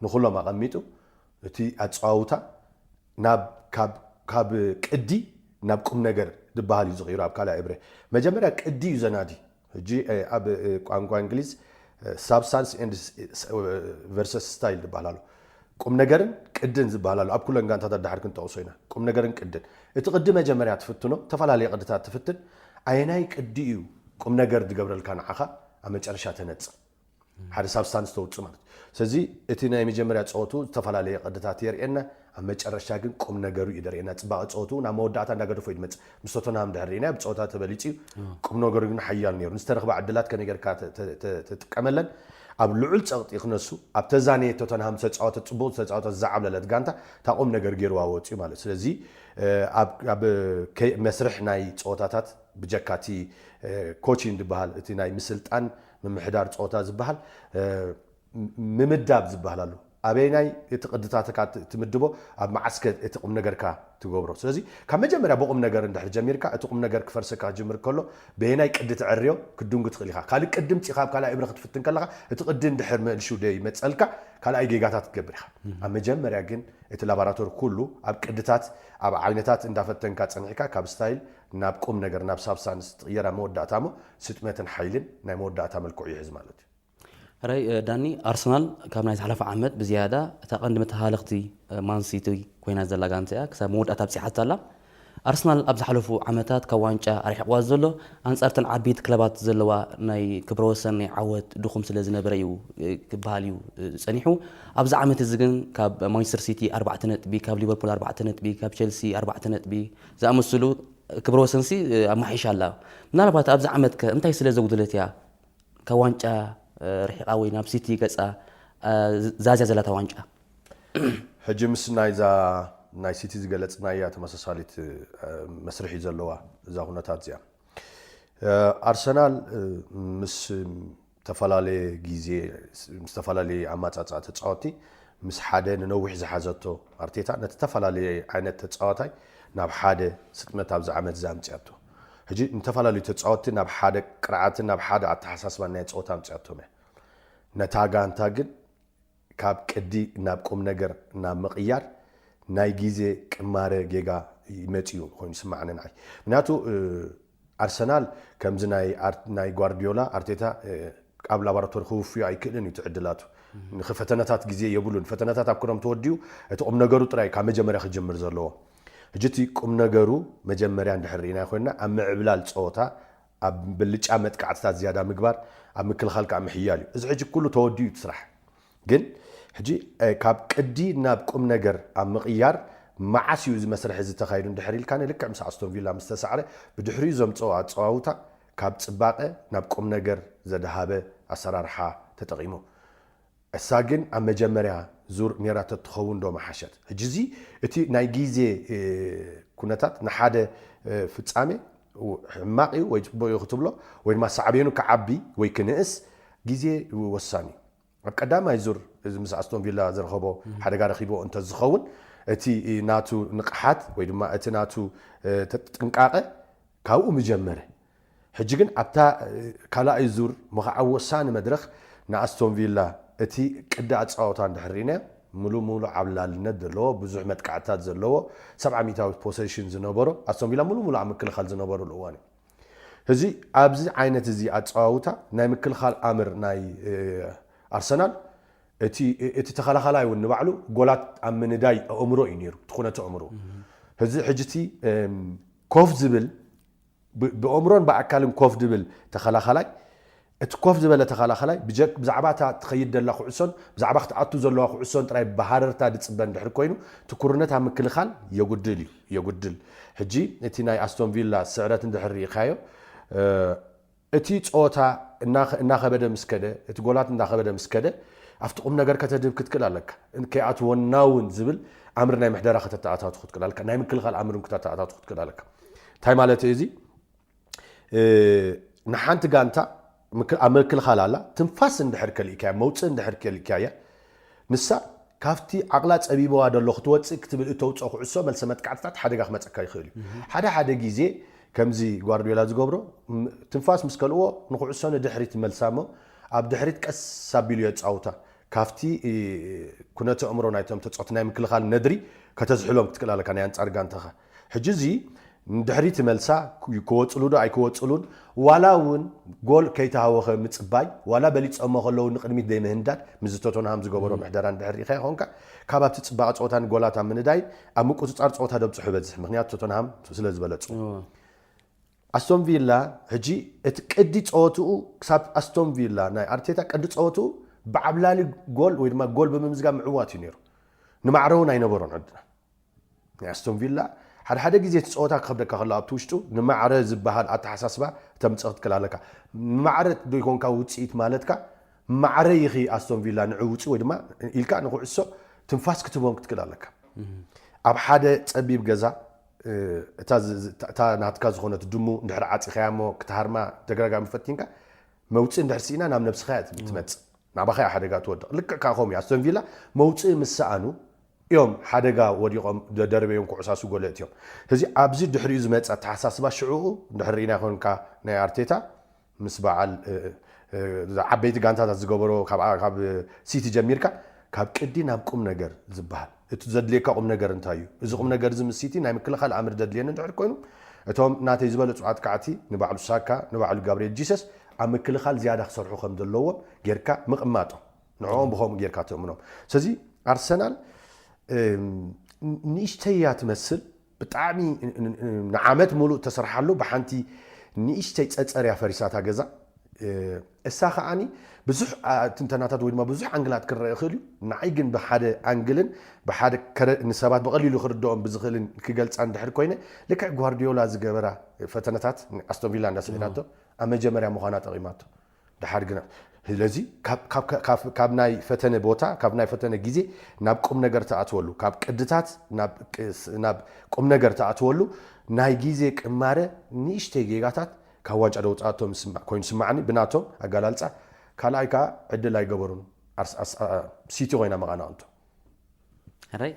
ንኩሎም ኣቐሚጡ እቲ ኣፀዋውታ ናብ ካብ ካብ ቅዲ ናብ ቁም ነገር ዝበሃል እዩ ዝቕይሩ ኣብ ካልኣይ እብረ መጀመርያ ቅዲ እዩ ዘናዲ። ሕጂ ኣብ ቋንቋ እንግሊዝ ሳብስታንስ ቨርሰስ ስታይል ዝበሃል ኣሎ። ቁም ነገርን ቅድን ዝበሃል ኣሎ። ኣብ ኩለን ጋንታታት ድሓር ክንጠቕሶ ኢና። ቁም ነገርን ቅድን። እቲ ቅዲ መጀመርያ ትፍትኖ፣ ዝተፈላለየ ቅድታት ትፍትን። ኣየናይ ቅዲ እዩ ቁም ነገር ዝገብረልካ ንዓኻ ኣብ መጨረሻ ተነጽር። ሓደ ሳብስታንስ ተውፅእ ማለት እዩ። ስለዚ እቲ ናይ መጀመርያ ፀወቱ ዝተፈላለየ ቅድታት የርእየና፣ ኣብ መጨረሻ ግን ቁም ነገሩ እዩ ደርእየና። ፅባቐ ፀወቱ ናብ መወዳእታ እንዳገደፎ እዩ ዝመፅእ። ምስ ቶተንሃም ድሕር ርኢና ብፀወታ ተበሊፁ እዩ። ቁም ነገሩ ግን ሓያል ነይሩ። ንዝተረኽባ ዕድላት ከመይ ጌርካ ተጥቀመለን ኣብ ልዑል ፀቕጢ ክነሱ ኣብ ተዛነየ ቶተንሃም ዝተፃወተ ፅቡቕ ዝተፃወተ ዝዓብለለት ጋንታ እታ ቁም ነገር ገይርዋ ወፅኡ ማለት ስለዚ ኣብ መስርሕ ናይ ፀወታታት ብጀካ እቲ ኮቺን ዝበሃል እቲ ናይ ምስልጣን ምምሕዳር ፀወታ ዝበሃል ምምዳብ ዝበሃል ኣሎ። ኣበይናይ እቲ ቅድታትካ ትምድቦ ኣብ መዓስከ እቲ ቁም ነገርካ ትገብሮ። ስለዚ ካብ መጀመርያ ብቁም ነገር እንድሕር ጀሚርካ እቲ ቁም ነገር ክፈርሰካ ክጅምር ከሎ በየናይ ቅዲ ትዕርዮ ክድንጉ ትኽእል ኢኻ። ካልእ ቅዲ ምፂኻ ኣብ ካልኣይ እብረ ክትፍትን ከለኻ እቲ ቅዲ እንድሕር መልሹ ደይመፀልካ ካልኣይ ጌጋታት ትገብር ኢኻ። ኣብ መጀመርያ ግን እቲ ላባራቶሪ ኩሉ ኣብ ቅድታት ኣብ ዓይነታት እንዳፈተንካ ፀኒሕካ ካብ ስታይል ናብ ቁም ነገር ናብ ሳብስታንስ ትቕየር ኣብ መወዳእታ እሞ ስጥመትን ሓይልን ናይ መወዳእታ መልክዑ ይሕዝ ማለት እዩ። ራይ ዳኒ ኣርሰናል ካብ ናይ ዝሓለፈ ዓመት ብዝያዳ እታ ቀንዲ መተሃለኽቲ ማንሲቲ ኮይና ዘላ ጋንታ እያ ክሳብ መወዳእታ ኣብፂሓታ ኣላ። ኣርሰናል ኣብ ዝሓለፉ ዓመታት ካብ ዋንጫ ኣርሒቕዋ ዘሎ ኣንፃር ተን ዓበይቲ ክለባት ዘለዋ ናይ ክብረ ወሰን ናይ ዓወት ድኹም ስለ ዝነበረ እዩ ክበሃል እዩ ፀኒሑ። ኣብዚ ዓመት እዚ ግን ካብ ማንቸስተር ሲቲ ኣርባዕተ ነጥቢ፣ ካብ ሊቨርፑል ኣርባዕተ ነጥቢ፣ ካብ ቸልሲ ኣርባዕተ ነጥቢ ዝኣመሰሉ ክብረ ወሰንሲ ኣማሒሻ ኣላ። ምናልባት ኣብዚ ዓመት ከ እንታይ ስለ ዘጉደለት እያ ካብ ዋንጫ ርሒቓ ወይ ናብ ሲቲ ገፃ ዛዝያ ዘላታ ዋንጫ? ሕጂ ምስ ናይዛ ናይ ሲቲ ዝገለፅናያ ተመሳሳሊት መስርሒ ዘለዋ እዛ ኩነታት እዚኣ ኣርሰናል ምስ ዝተፈላለየ ግዜ ምስ ዝተፈላለየ ኣማፃፅኣ ተፃወቲ ምስ ሓደ ንነዊሕ ዝሓዘቶ ኣርቴታ ነቲ ዝተፈላለየ ዓይነት ተፃዋታይ ናብ ሓደ ስጥመት ኣብዚ ዓመት እዚ ኣምፅኣቶ። ሕጂ ንተፈላለዩ ተፃወቲ ናብ ሓደ ቅርዓትን ናብ ሓደ ኣተሓሳስባን ናይ ፀወታ ኣምፅኣቶም እያ። ነታ ጋንታ ግን ካብ ቅዲ ናብ ቁም ነገር ናብ ምቕያር ናይ ግዜ ቅማረ ጌጋ ይመፅኡ ኮይኑ ይስማዓኒ ንዓይ። ምክንያቱ ኣርሰናል ከምዚ ናይ ጓርዲዮላ ኣርቴታ ኣብ ላቦራቶሪ ክውፍዮ ኣይክእልን እዩ ትዕድላቱ። ንፈተነታት ግዜ የብሉን። ፈተነታት ኣብ ክረምቲ ወዲኡ እቲ ቁም ነገሩ ጥራይ ካብ መጀመርያ ክጅምር ዘለዎ። ሕጂ እቲ ቁም ነገሩ መጀመርያ እንድሕር ርኢና ኮይንና ኣብ ምዕብላል ፀወታ ኣብ ብልጫ መጥቃዕትታት ዝያዳ ምግባር ኣብ ምክልኻል ከዓ ምሕያል እዩ። እዚ ሕጂ ኩሉ ተወዲኡ እቲ ስራሕ። ግን ሕጂ ካብ ቅዲ ናብ ቁም ነገር ኣብ ምቕያር መዓስ እዩ እዚ መስርሕ እዚ ተኻይዱ እንድሕር ኢልካኒ ልክዕ ምስ ኣስቶን ቪላ ምስ ተሳዕረ ብድሕሪኡ ዘምፀኦ ኣፀዋውታ ካብ ፅባቐ ናብ ቁም ነገር ዘድሃበ ኣሰራርሓ ተጠቒሙ። እሳ ግን ኣብ መጀመርያ ዙር ኔራ ተትኸውን ዶ መሓሸት። ሕጂ እዚ እቲ ናይ ግዜ ኩነታት ንሓደ ፍፃሜ ሕማቕ እዩ ወይ ፅቡቕ እዩ ክትብሎ ወይ ድማ ሳዕቤኑ ክዓቢ ወይ ክንእስ ግዜ ወሳኒ እዩ። ኣብ ቀዳማይ ዙር እዚ ምስ ኣስቶን ቪላ ዝረኸቦ ሓደጋ ረኺቦ እንተዝኸውን እቲ ናቱ ንቕሓት ወይ ድማ እቲ ናቱ ጥንቃቐ ካብኡ ምጀመረ። ሕጂ ግን ኣብታ ካልኣይ ዙር ምኽዓብ ወሳኒ መድረኽ ንኣስቶን ቪላ እቲ ቅዲ ኣጻወታ እንድሕር ርኢና፣ ሙሉ ሙሉ ዓብላልነት ዘለዎ፣ ብዙሕ መጥቃዕትታት ዘለዎ፣ ሰብዓ ሚእታዊ ፖሴሽን ዝነበሮ ኣስቶን ቪላ ሙሉ ሙሉ ኣብ ምክልኻል ዝነበረሉ እዋን እዩ። እዚ ኣብዚ ዓይነት እዚ ኣጸዋውታ ናይ ምክልኻል ኣምር ናይ ኣርሰናል፣ እቲ ተኸላኻላይ እውን ንባዕሉ ጎላት ኣብ ምንዳይ ኣእምሮ እዩ ነይሩ፣ ትኹነተ ኣእምሮ። እዚ ሕጂ እቲ ኮፍ ዝብል ብኣእምሮን ብኣካልን ኮፍ ድብል ተኸላኻላይ፣ እቲ ኮፍ ዝበለ ተኸላኻላይ ብዛዕባ እታ ትኸይድ ደላ ኩዕሶን ብዛዕባ ክትኣቱ ዘለዋ ኩዕሶን ጥራይ ብሃረርታ ድፅበ እንድሕር ኮይኑ፣ ትኩርነት ኣብ ምክልኻል የጉድል እዩ፣ የጉድል። ሕጂ እቲ ናይ ኣስቶን ቪላ ስዕረት እንድሕር ርኢኻዮ፣ እቲ ፀወታ እናኸበደ ምስ ከደ፣ እቲ ጎላት እናኸበደ ምስ ከደ፣ ኣብቲ ቁም ነገር ከተድህብ ክትክእል ኣለካ። ከይኣትወና እውን ዝብል ኣምር ናይ ምሕደራ ከተተኣታቱ ክትክእል ኣለካ። ናይ ምክልኻል ኣምር እውን ክተተኣታቱ ክትክእል ኣለካ። እንታይ ማለት እዩ እዚ? ንሓንቲ ጋንታ ኣብ ምክልኻል ኣላ፣ ትንፋስ እንድሕር ከሊእካያ፣ መውፅእ እንድሕር ከሊእካያ፣ ንሳ ካብቲ ዓቕላ ፀቢበዋ ደሎ ክትወፅእ ክትብል እተውፅኦ ኩዕሶ፣ መልሰ መጥቃዕትታት ሓደጋ ክመፀካ ይኽእል እዩ። ሓደ ሓደ ግዜ ከምዚ ጓርዲዮላ ዝገብሮ፣ ትንፋስ ምስ ከልእዎ ንኩዕሶ ንድሕሪት መልሳ እሞ ኣብ ድሕሪት ቀስ ኣቢሉ የፃውታ። ካብቲ ኩነተ ኣእምሮ ናይቶም ተፃወቲ ናይ ምክልኻል ነድሪ ከተዝሕሎም ክትክእል ኣለካ ናይ ኣንፃር ጋንታኻ። ሕጂ እዚ ንድሕሪት መልሳ ክወፅሉ ዶ ኣይክወፅሉን፣ ዋላ እውን ጎል ከይተሃወኸ ምፅባይ፣ ዋላ በሊፆሞ ከለዉ ንቕድሚት ዘይምህንዳድ፣ ምስዚ ቶተንሃም ዝገበሮ ምሕደራ እንድሕር ርኢኻ ይኾንካ፣ ካብ ኣብቲ ፅባቐ ፀወታን ጎላት ኣብ ምንዳይ ኣብ ምቁፅፃር ፀወታ ደብፅሑ በዝሕ፣ ምክንያቱ ቶተንሃም ስለ ዝበለፁ። ኣስቶን ቪላ ሕጂ እቲ ቅዲ ፀወትኡ ክሳብ ኣስቶን ቪላ ናይ ኣርቴታ ቅዲ ፀወትኡ ብዓብላሊ ጎል ወይ ድማ ጎል ብምምዝጋብ ምዕዋት እዩ ነይሩ። ንማዕረ እውን ኣይነበሮን ዕድና ናይ ኣስቶን ቪላ። ሓደ ሓደ ግዜ እቲ ፀወታ ክኸብደካ ከሎ ኣብቲ ውሽጡ ንማዕረ ዝበሃል ኣተሓሳስባ ተምፅእ ክትክእል ኣለካ። ንማዕረ ዶ ይኮንካ ውፅኢት ማለትካ፣ ማዕረ ይኺ ኣስቶን ቪላ ንዕውፂ ወይ ድማ ኢልካ ንኩዕሶ ትንፋስ ክትቦም ክትክእል ኣለካ። ኣብ ሓደ ፀቢብ ገዛ እታ ናትካ ዝኾነት ድሙ እንድሕር ዓፂኻያ እሞ ክትሃርማ ተደጋጋሚ ፈቲንካ መውፅእ እንድሕር ስኢና ናብ ነብስኻ እያ ትመፅእ፣ ናባኻ እያ ሓደጋ ትወድቕ። ልክዕ ከዓ ከምኡ እዩ ኣስቶን ቪላ መውፅእ ምስ ሰኣኑ እዮም ሓደጋ ወዲቖም ደደርበዮም ኩዕሳሱ ጎለ እትዮም። እዚ ኣብዚ ድሕሪኡ ዝመፀ ኣተሓሳስባ ሽዕኡ እንድሕር ርኢና ይኮንካ ናይ ኣርቴታ ምስ በዓል ዓበይቲ ጋንታታት ዝገበሮ ካብ ሲቲ ጀሚርካ ካብ ቅዲ ናብ ቁም ነገር ዝበሃል እቲ ዘድልየካ ቁም ነገር እንታይ እዩ? እዚ ቁም ነገር እዚ ምስ ሲቲ ናይ ምክልኻል ኣምር ደድልየኒ እንድሕር ኮይኑ እቶም ናተይ ዝበለፁ ኣጥቃዕቲ ንባዕሉ ሳካ ንባዕሉ ጋብርኤል ጂሰስ ኣብ ምክልኻል ዝያዳ ክሰርሑ ከም ዘለዎም ጌርካ ምቕማጦም ንዕኦም ብኸምኡ ጌርካ ተእምኖም። ስለዚ ኣርሰናል ንእሽተይ እያ ትመስል ብጣዕሚ ንዓመት ሙሉእ ተሰርሓሉ ብሓንቲ ንእሽተይ ፀፀር እያ ፈሪሳታ ገዛ። እሳ ከዓኒ ብዙሕ ትንተናታት ወይ ድማ ብዙሕ ኣንግላት ክረአ ይኽእል እዩ። ንዓይ ግን ብሓደ ኣንግልን ብሓደ ንሰባት ብቐሊሉ ክርድኦም ብዝኽእልን ክገልፃ እንድሕር ኮይነ ልክዕ ጓርዲዮላ ዝገበራ ፈተነታት ኣስቶን ቪላ እንዳስዒዳቶ ኣብ መጀመርያ ምዃና ጠቒማቶ። ድሓር ግና ስለዚ ካብ ናይ ፈተነ ቦታ ካብ ናይ ፈተነ ግዜ ናብ ቁም ነገር ተኣትወሉ ካብ ቅድታት ናብ ቁም ነገር ተኣትወሉ ናይ ግዜ ቅማረ ንእሽተይ ጌጋታት ካብ ዋንጫ ደውፃኣቶ ኮይኑ ስማዕኒ ብናቶም ኣጋላልፃ ካልኣይ ከዓ ዕድል ኣይገበሩን ሲቲ ኮይና መቐናቕንቶ ሕራይ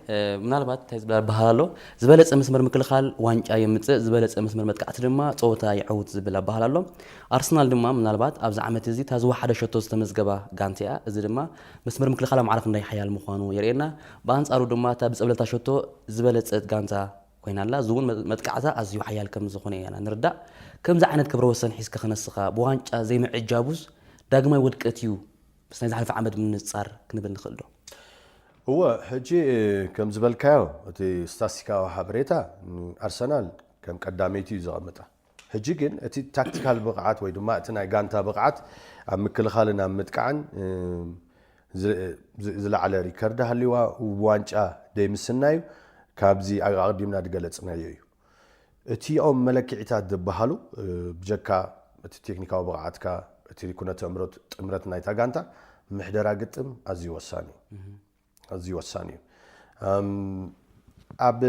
ምናልባት እንታይ ዝብላ ኣባሃል ኣሎ ዝበለፀ መስመር ምክልኻል ዋንጫ የምፅእ ዝበለፀ መስመር መጥቃዕቲ ድማ ፀወታ ይዐውት ዝብል ኣባሃል ኣሎ ኣርሰናል ድማ ምናልባት ኣብዚ ዓመት እዚ እታ ዝወሓደ ሸቶ ዝተመዝገባ ጋንታ እያ እዚ ድማ መስመር ምክልኻል ኣብ ማዕረፍ እንዳይ ሓያል ምዃኑ የርእየና ብኣንፃሩ ድማ እታ ብፀብለታ ሸቶ ዝበለፀት ጋንታ ኮይና ኣላ እዚ እውን መጥቃዕታ ኣዝዩ ሓያል ከም ዝኾነ ኢና ንርዳእ ከምዚ ዓይነት ክብረ ወሰን ሒዝካ ክነስኻ ብዋንጫ ዘይምዕጃቡስ ዳግማይ ውድቀት እዩ ምስ ናይ ዝሓለፈ ዓመት ምንፃር ክንብል ንኽእል ዶ እወ ሕጂ ከም ዝበልካዮ እቲ ስታስቲካዊ ሓበሬታ ኣርሰናል ከም ቀዳመይቲ እዩ ዘቐምጣ ሕጂ ግን እቲ ታክቲካል ብቕዓት ወይ ድማ እቲ ናይ ጋንታ ብቕዓት ኣብ ምክልኻልን ኣብ ምጥቃዕን ዝለዓለ ሪከርድ ሃልዋ ዋንጫ ደይምስናዩ ካብዚ ኣቐዲምና ዝገለፅናዮ እዩ እቲኦም መለክዒታት ዝበሃሉ ብጀካ እቲ ቴክኒካዊ ብቕዓትካ እቲ ኩነተ እምሮት ጥምረት ናይታ ጋንታ ምሕደራ ግጥም ኣዝዩ ወሳኒ እዩ ኣዝዩ ወሳኒ እዩ ኣብ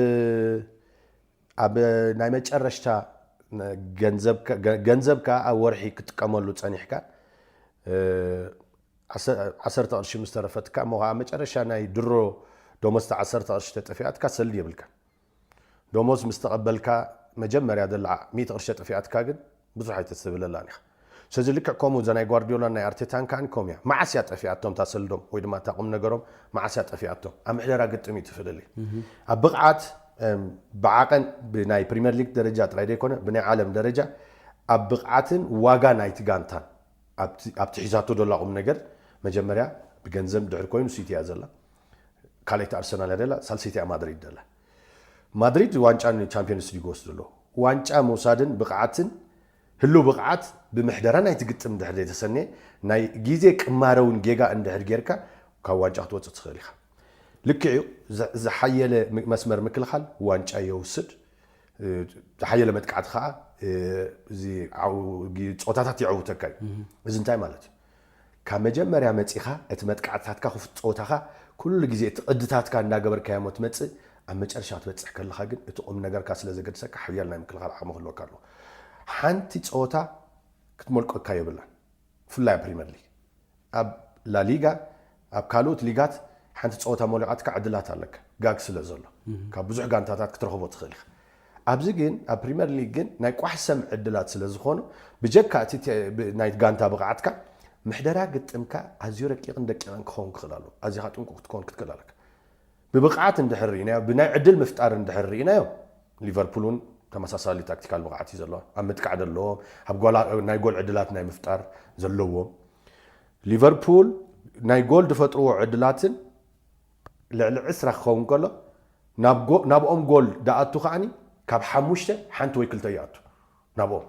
ኣብ ናይ መጨረሽታ ገንዘብካ ኣብ ወርሒ ክጥቀመሉ ፀኒሕካ ዓሰርተ ቅርሺ ምስ ተረፈትካ እሞ ከዓ መጨረሻ ናይ ድሮ ደሞዝቲ ዓሰርተ ቅርሺ ተጠፊኣትካ ሰልዲ የብልካ ደሞዝ ምስ ተቐበልካ መጀመርያ ዘላ ሚእቲ ቅርሺ ተጠፊኣትካ ግን ብዙሕ ኣይተስተብለላን ኢኻ። ስለዚ ልክዕ ከምኡ እዛ ናይ ጓርዲዮላን ናይ ኣርቴታን ከኣ ከምኡ እያ። መዓስ እያ ጠፊኣቶም እታ ሰልዶም ወይ ድማ እታ ቁም ነገሮም መዓስ እያ ጠፊኣቶም? ኣብ ምሕደራ ግጥም እዩ እቲ ፍልልይ። ኣብ ብቕዓት፣ እም፣ ብዓቐን ብናይ ፕሪምየር ሊግ ደረጃ ጥራይ ዘይኮነ ብናይ ዓለም ደረጃ ኣብ ብቕዓትን ዋጋ ናይቲ ጋንታን ኣብቲ ኣብቲ ሒዛቶ ደላ ቁም ነገር መጀመርያ ብገንዘብ ድሕር ኮይኑ ሲቲ እያ ዘላ። ካልኣይቲ ኣርሰናል እያ ደላ፣ ሳልሰይቲ እያ ማድሪድ ደላ። ማድሪድ ዋንጫ ንቻምፒዮንስ ሊግ ወስዱ ኣለዉ። ዋንጫ ምውሳድን ብቕዓትን ህሉው ብቕዓት ብምሕደራ ናይቲ ግጥም እንድሕር ዘይተሰነየ ናይ ግዜ ቅማረ እውን ጌጋ እንድሕር ጌርካ ካብ ዋንጫ ክትወፅእ ትኽእል ኢኻ። ልክዕ እዩ። ዝ- ዝሓየለ ም- መስመር ምክልኻል ዋንጫ የውስድ። እ፣ ዝሓየለ መጥቃዕቲ ከዓ እ፣ እዚ ዓው- ጊ- ፀወታታት የዕውተካ እዩ። እዚ እንታይ ማለት እዩ? ካብ መጀመርያ መፂኻ እቲ መጥቃዕትታትካ ክፉት ፀወታኻ ኩሉ ግዜ እቲ ቅድታትካ እንዳገበርካዮ እሞ ትመፅእ፣ ኣብ መጨረሻ ክትበፅሕ ከለኻ ግን እቲ ቁም ነገርካ ስለ ዘገድሰካ ሓያል ናይ ምክልኻል ዓቕሚ ክህልወካ ኣለዎ። ሓንቲ ፀወታ ክትመልቀካ የብላን። ብፍላይ ኣብ ፕሪምየር ሊግ፣ ኣብ ላሊጋ፣ ኣብ ካልኦት ሊጋት ሓንቲ ፀወታ ሞሊቓትካ ዕድላት ኣለካ፣ ጋግ ስለ ዘሎ። ካብ ብዙሕ ጋንታታት ክትረኽቦ ትኽእል ኢኻ። ኣብዚ ግን ኣብ ፕሪምየር ሊግ ግን ናይ ቋሕሰም ዕድላት ስለ ዝኾኑ ብጀካ እቲ ተ- ብ- ናይ ጋንታ ብቕዓትካ ምሕደራ ግጥምካ ኣዝዩ ረቂቕን ደቂቕን ክኸውን ክኽእል ኣለዎ። ኣዚኻ ጥንቁቕ ክትከውን ክትክእል ኣለካ። ብብቕዓት እንድሕር ርኢናዮ፣ ብናይ ዕድል ምፍጣር እንድሕር ርኢናዮ፣ ሊቨርፑል እውን ተመሳሳሊ ታክቲካል ብቕዓት እዩ ዘለዎ። ኣብ ምጥቃዕ ዘለዎም፣ ኣብ ጎላ- ናይ ጎል ዕድላት ናይ ምፍጣር ዘለዎም። ሊቨርፑል ናይ ጎል ዝፈጥርዎ ዕድላትን ልዕሊ ዕስራ ክኸውን ከሎ፣ ናብ ጎ- ናብኦም ጎል ደኣቱ ከዓኒ ካብ ሓሙሽተ ሓንቲ ወይ ክልተ ይኣቱ። ናብኦም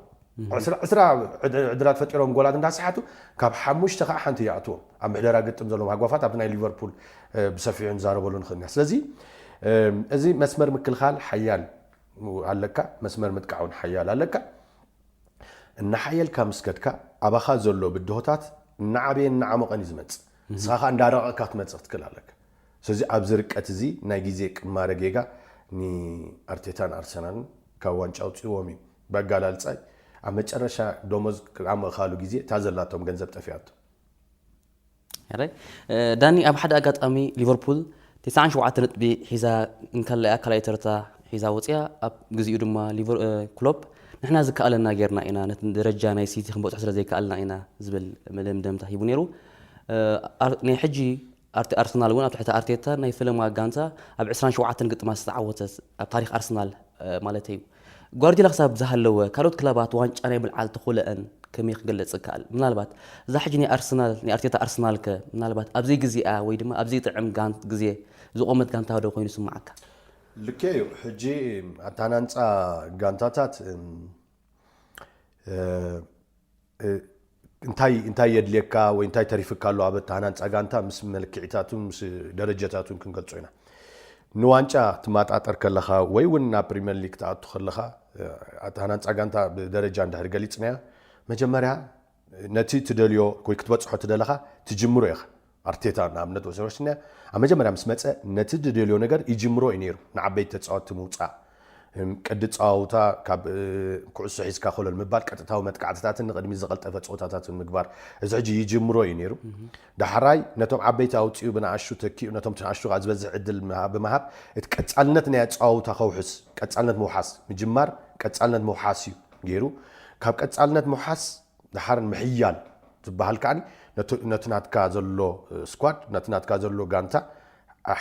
ዕስራ ዕስራ ዕድ- ዕድላት ፈጢሮም ጎላት እንዳሰሓቱ ካብ ሓሙሽተ ከዓ ሓንቲ ይኣትዎም። ኣብ ምሕደራ ግጥም ዘለዎም ሃጓፋት ኣብቲ ናይ ሊቨርፑል እ፣ ብሰፊሑ ንዛረበሉ ንኽእል ኢና። ስለዚ እ፣ እዚ መስመር ምክልኻል ሓያል ኣለካ፣ መስመር ምጥቃዕ እውን ሓያል ኣለካ። እናሓየልካ ምስ ከድካ ኣባኻ ዘሎ ብድሆታት እናዓበየ እናዓሞቐን እዩ ዝመፅእ። ንስኻ ከዓ እንዳረቐቕካ ክትመፅእ ክትክእል ኣለካ። ስለዚ ኣብዚ ርቀት እዚ ናይ ግዜ ቅማረ ጌጋ ንኣርቴታን ኣርሰናልን ካብ ዋንጫ ኣውፅእዎም እዩ። በኣጋላልፃይ ኣብ መጨረሻ ደሞዝ ኣብ ምእኻሉ ግዜ እታ ዘላቶም ገንዘብ ጠፊኣቶ። ሕራይ እ፣ ዳኒ፣ ኣብ ሓደ ኣጋጣሚ ሊቨርፑል ተስዓን ሸውዓተ ነጥቢ ሒዛ እንከላ እያ ካልኣይ ተርታ ሒዛ ወፅያ። ኣብ ግዚኡ ድማ ሊቨር እ፣ ክሎፕ ንሕና ዝከኣለና ጌርና ኢና፣ ነቲ ደረጃ ናይ ሲቲ ክንበፅሖ ስለ ዘይከኣልና ኢና ዝብል መደምደምታ ሂቡ ነይሩ። እ፣ ኣር- ናይ ሕጂ ኣርተ- ኣርሰናል እውን ኣብ ትሕቲ ኣርቴታ ናይ ፈለማ ጋንታ ኣብ ዕስራን ሸውዓተን ግጥማት ዝተዓወተ ኣብ ታሪክ ኣርሰናል እ፣ ማለት እዩ። ጓርዲዮላ ክሳብ ዝሃለወ ካልኦት ክለባት ዋንጫ ናይ ምልዓል ተኽእሎኣን ከመይ ክገልጽ ይከኣል? ምናልባት እዛ ሕጂ ናይ ኣርሰናል ናይ ኣርቴታ ኣርሰናል ከ ምናልባት ኣብዚ ግዜኣ ወይ ድማ ኣብዚ ጥዕም ጋን ግዜ ዝቆመት ጋንታ ዶ ኮይኑ ይስምዓካ? ልክዕ እዩ። ሕጂ ኣተሃናንፃ ጋንታታት እም፣ እ፣ እ፣ እንታይ እንታይ የድልየካ ወይ እንታይ ተሪፍካ ኣሎ ኣብ ኣተሃናንፃ ጋንታ ምስ መልክዒታቱን ምስ ደረጃታቱን ክንገልጾ ኢና። ንዋንጫ ትመጣጠር ከለኻ ወይ እውን ናብ ፕሪምየር ሊግ ትኣቱ ከለኻ እ፣ ኣተሃናንፃ ጋንታ ብደረጃ እንድሕር ገሊፅናያ መጀመርያ ነቲ ትደልዮ ወይ ክትበፅሖ ትደለኻ ትጅምሮ ኢኻ። ኣርቴታ ንኣብነት ወሰድ ወሲድና ኣብ መጀመርያ ምስ መፀ ነቲ ዝደልዮ ነገር ይጅምሮ እዩ ነይሩ። ንዓበይቲ ተፃወትቲ ምውፃእ፣ እም፣ ቅዲ ኣፀዋውታ ካብ እ፣ ኩዕሶ ሒዝካ ኮለል ምባል ቀጥታዊ መጥቃዕትታትን ንቕድሚት ዝቐልጠፈ ፀወታታትን ምግባር እዚ ሕጂ ይጅምሮ እዩ ነይሩ። ዳሕራይ ነቶም ዓበይቲ ኣውፂኡ ብንኣሽቱ ተኪኡ ነቶም ንኣሽቱ ከዓ ዝበዝሕ ዕድል ምሃ- ብምሃብ እቲ ቀፃልነት ናይ ኣፀዋውታ ከውሕስ ቀፃልነት ምውሓስ ምጅማር ቀፃልነት ምውሓስ እዩ ገይሩ። ካብ ቀፃልነት ምውሓስ ደሓር ምሕያል ዝበሃል ከዓኒ ነቲ ነቲ ናትካ ዘሎ ስኳድ ነቲ ናትካ ዘሎ ጋንታ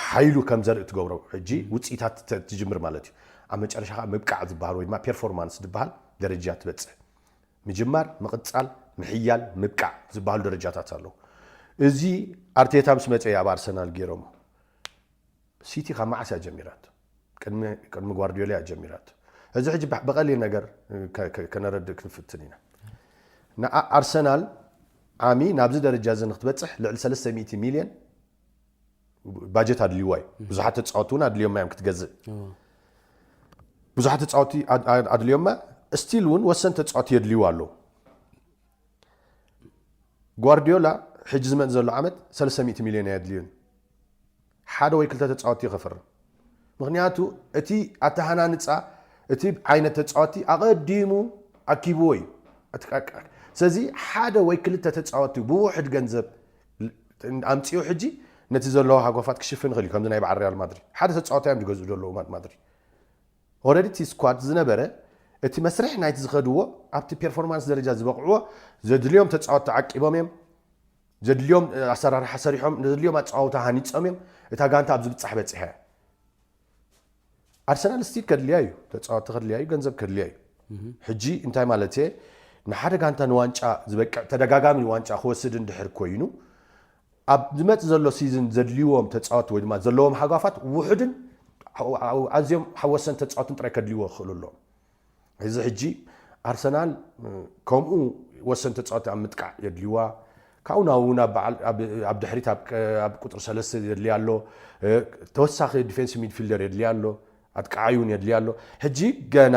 ሓይሉ ከም ዘርኢ ትገብሮ ሕጂ ውፅኢታት ተ- ትጅምር ማለት እዩ። ኣብ መጨረሻ ከዓ ምብቃዕ ዝበሃል ወይ ድማ ፔርፎርማንስ ዝበሃል ደረጃ ትበፅሕ። ምጅማር፣ ምቕፃል፣ ምሕያል፣ ምብቃዕ ዝበሃሉ ደረጃታት ኣለዉ። እዚ ኣርቴታ ምስ መፀ ኣብ ኣርሰናል ገይሮሞ። ሲቲ ካብ መዓስ እያ ጀሚራቶ? ቅድሚ ቅድሚ ጓርዲዮላ እያ ጀሚራቶ። እዚ ሕጂ ብሕ- ብቐሊል ነገር ከ- ከ- ከነረድእ ክንፍትን ኢና። ንኣ- ኣርሰናል ዓሚ ናብዚ ደረጃ እዚ ንክትበፅሕ ልዕሊ ሰለስተ ሚእቲ ሚልዮን ባጀት ኣድልይዋ እዩ። ብዙሓት ተፃወቲ እውን ኣድልዮማ እዮም ክትገዝእ። ብዙሓት ተፃወቲ ኣድ- ኣድ- ኣድልዮማ ስቲል እውን ወሰን ተፃወቲ የድልይዋ ኣለዉ። ጓርዲዮላ ሕጂ ዝመፅ ዘሎ ዓመት ሰለስተ ሚእቲ ሚልዮን ኣየድልዩን። ሓደ ወይ ክልተ ተፃወቲ እዩ ከፍርም። ምክንያቱ እቲ ኣተሃናንፃ እቲ ዓይነት ተፃወቲ ኣቐዲሙ ኣኪብዎ እዩ። እቲ ቃ- ቃ- ስለዚ ሓደ ወይ ክልተ ተፃወቲ ብውሕድ ገንዘብ ኣምፅኡ ሕጂ ነቲ ዘለዎ ሃጓፋት ክሽፍን ይኽእል እዩ። ከምዚ ናይ በዓል ሪያል ማድሪድ ሓደ ተፃወታይ እዮም ዝገዝኡ ዘለዉ ማድ- ማድሪድ ኦረዲ እቲ ስኳድ ዝነበረ እቲ መስርሕ ናይቲ ዝኸድዎ ኣብቲ ፐርፎርማንስ ደረጃ ዝበቕዕዎ ዘድልዮም ተፃወት ተዓቂቦም እዮም። ዘድልዮም ኣሰራርሓ ሰሪሖም፣ ዘድልዮም ኣፀዋውታ ሃኒፆም እዮም። እታ ጋንታ ኣብ ዝብፃሕ በፂሐ። ኣርሰናል ስቲል ከድልያ እዩ፣ ተፃወቲ ከድልያ እዩ፣ ገንዘብ ከድልያ እዩ። ሕጂ እንታይ ማለት እየ? ንሓደ ጋንታ ንዋንጫ ዝበቅዕ ተደጋጋሚ ዋንጫ ክወስድ እንድሕር ኮይኑ ኣብ ዝመፅ ዘሎ ሲዝን ዘድልዎም ተፃወቲ ወይ ድማ ዘለዎም ሓጓፋት ውሑድን ኣዝዮም ሓወሰን ተፃወትን ጥራይ ከድልይዎ ክኽእሉ ኣለዎም። እዚ ሕጂ ኣርሰናል ከምኡ ወሰን ተፃወቲ ኣብ ምጥቃዕ የድልይዋ። ካብኡ ናብኡ ናብ በዓል ኣብ ድሕሪት ኣብ ቁፅሪ ሰለስተ የድልያ ኣሎ። ተወሳኺ ዲፌንስ ሚድፊልደር የድልያ ኣሎ። ኣጥቃዓይ እውን የድልያ ኣሎ። ሕጂ ገና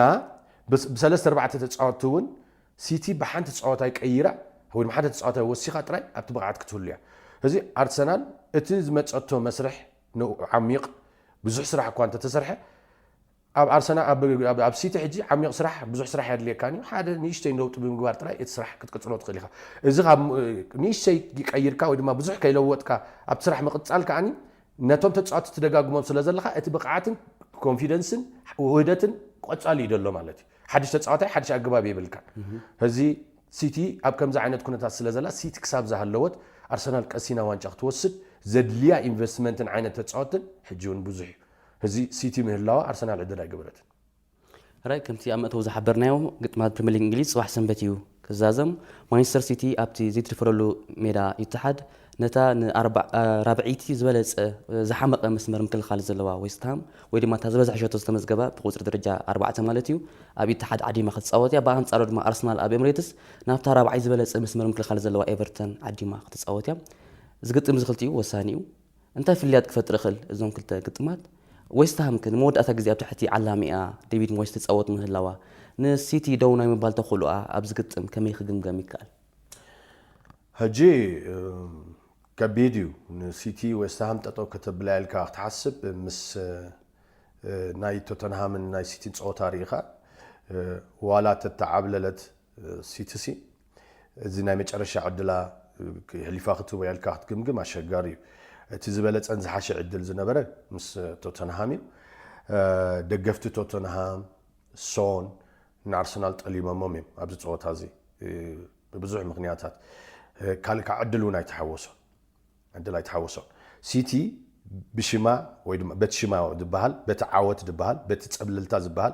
ብሰለስተ ኣርባዕተ ተፃወቲ እውን ሲቲ ብሓንቲ ተፃወታይ ቀይራ ወይ ድማ ሓደ ተፃወታይ ወሲኻ ጥራይ ኣብቲ ብቕዓት ክትህሉ እያ። እዚ ኣርሰናል እቲ ዝመፀቶ መስርሕ ዓሚቕ ብዙሕ ስራሕ እኳ እንተተሰርሐ ኣብ ኣርሰና ኣብ ሲቲ ሕጂ ዓሚቕ ስራሕ ብዙሕ ስራሕ የድልየካን እዩ። ሓደ ንእሽተይ ለውጢ ብምግባር ጥራይ እቲ ስራሕ ክትቅፅሎ ትኽእል ኢኻ። እዚ ካብ ንእሽተይ ቀይርካ ወይ ድማ ብዙሕ ከይለወጥካ ኣብቲ ስራሕ ምቕፃል ከዓኒ ነቶም ተፃወቲ ትደጋግሞም ስለ ዘለኻ እቲ ብቕዓትን ኮንፊደንስን ውህደትን ቆፃሊ እዩ ዘሎ ማለት እዩ። ሓድሽ ተፃዋታይ ሓድሽ ኣገባብ የብልካን። ሕዚ ሲቲ ኣብ ከምዚ ዓይነት ኩነታት ስለ ዘላ ሲቲ ክሳብ ዝሃለወት ኣርሰናል ቀሲና ዋንጫ ክትወስድ ዘድልያ ኢንቨስትመንትን ዓይነት ተፃወትን ሕጂ እውን ብዙሕ እዩ። ሕዚ ሲቲ ምህላዋ ኣርሰናል ዕድል ኣይገበረትን። ራይ ከምቲ ኣብ መእተዊ ዝሓበርናዮ ግጥማት ፕሪምየር ሊግ እንግሊዝ ፅባሕ ሰንበት እዩ ክዛዘም። ማንቸስተር ሲቲ ኣብቲ ዘይትድፈረሉ ሜዳ ኢትሓድ ነታ ንራብዐይቲ ዝበለፀ ዝሓመቐ መስመር ምክልኻል ዘለዋ ዌስትሃም ወይ ድማ እታ ዝበዝሐ ሸቶ ዝተመዝገባ ብቁፅሪ ደረጃ ኣርባዕተ ማለት እዩ ኣብ ኢትሓድ ዓዲማ ክትፃወት እያ። ብኣንፃሩ ድማ ኣርሰናል ኣብ ኤምሬትስ ናብታ ራብዓይ ዝበለፀ መስመር ምክልኻል ዘለዋ ኤቨርተን ዓዲማ ክትፃወት እያ። እዚ ግጥም እዚ ክልቲኡ ወሳኒ እዩ። እንታይ ፍልልያት ክፈጥር ይኽእል እዞም ክልተ ግጥማት? ዌስትሃም ከ ንመወዳእታ ግዜ ኣብ ትሕቲ ዓላሚኣ ዴቪድ ሞይስ ትፃወት ምህላዋ ንሲቲ ደው ናይ ምባል ተኽእሎኣ ኣብዚ ግጥም ከመይ ክግምገም ይከኣል? ሕጂ ከቢድ እዩ ንሲቲ ዌስትሃም ጠጠው ከተብላ ኢልካ ክትሓስብ ምስ ናይ ቶተንሃምን ናይ ሲቲን ፀወታ ርኢኻ ዋላ ተተዓብለለት ሲቲ ሲ እዚ ናይ መጨረሻ ዕድላ ሕሊፋ ክትህቦ ኢልካ ክትግምግም ኣሸጋሪ እዩ። እቲ ዝበለፀን ዝሓሸ ዕድል ዝነበረ ምስ ቶተንሃም እዩ። ደገፍቲ ቶተንሃም ሶን ንኣርሰናል ጠሊሞሞም እዮም ኣብዚ ፀወታ እዚ ብብዙሕ ምክንያታት። ካልእ ከዓ ዕድል እውን ኣይተሓወሶን። ዕድል ኣይተሓወሶን። ሲቲ ብሽማ ወይ ድማ በቲ ሽማ ዝበሃል፣ በቲ ዓወት ዝበሃል፣ በቲ ፀብለልታ ዝበሃል፣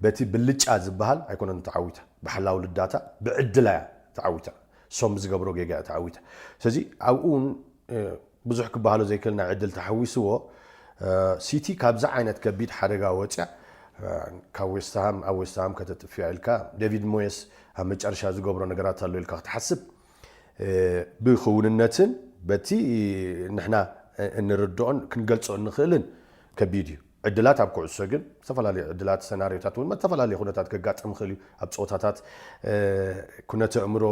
በቲ ብልጫ ዝበሃል ኣይኮነን ተዓዊታ። ብሓላው ልዳታ ብዕድላ እያ ተዓዊታ። ሶም ዝገብሮ ጌጋ እያ ተዓዊታ። ስለዚ ኣብኡ እውን ብዙሕ ክበሃሎ ዘይክእል ናይ ዕድል ተሓዊስዎ። ሲቲ ካብዚ ዓይነት ከቢድ ሓደጋ ወፅያ ካብ ዌስትሃም ኣብ ዌስትሃም ከተጥፍያ ኢልካ ዴቪድ ሞየስ ኣብ መጨረሻ ዝገብሮ ነገራት ኣሎ ኢልካ ክትሓስብ ብክውንነትን በቲ ንሕና እንርድኦን ክንገልፆ እንኽእልን ከቢድ እዩ። ዕድላት ኣብ ኩዕሶ ግን ዝተፈላለዩ ዕድላት ሰናሪዮታት እውን ዝተፈላለየ ኩነታት ከጋጥም ይኽእል እዩ። ኣብ ፀወታታት ኩነተ እምሮ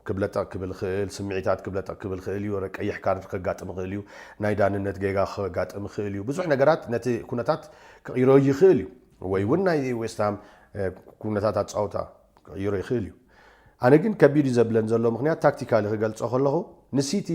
ክብለጠቕ ክብል ይኽእል፣ ስምዒታት ክብለጠቕ ክብል ይኽእል እዩ፣ ቀይሕ ካርድ ከጋጥም ይኽእል እዩ፣ ናይ ዳንነት ጌጋ ከጋጥም ይኽእል እዩ። ብዙሕ ነገራት ነቲ ኩነታት ክቕይሮ ይኽእል እዩ። ወይ እውን ናይ ዌስትሃም ኩነታት ኣፃውታ ክቕይሮ ይኽእል እዩ። ኣነ ግን ከቢድ እዩ ዘብለን ዘሎ ምክንያት ታክቲካሊ ክገልፆ ከለኹ ንሲቲ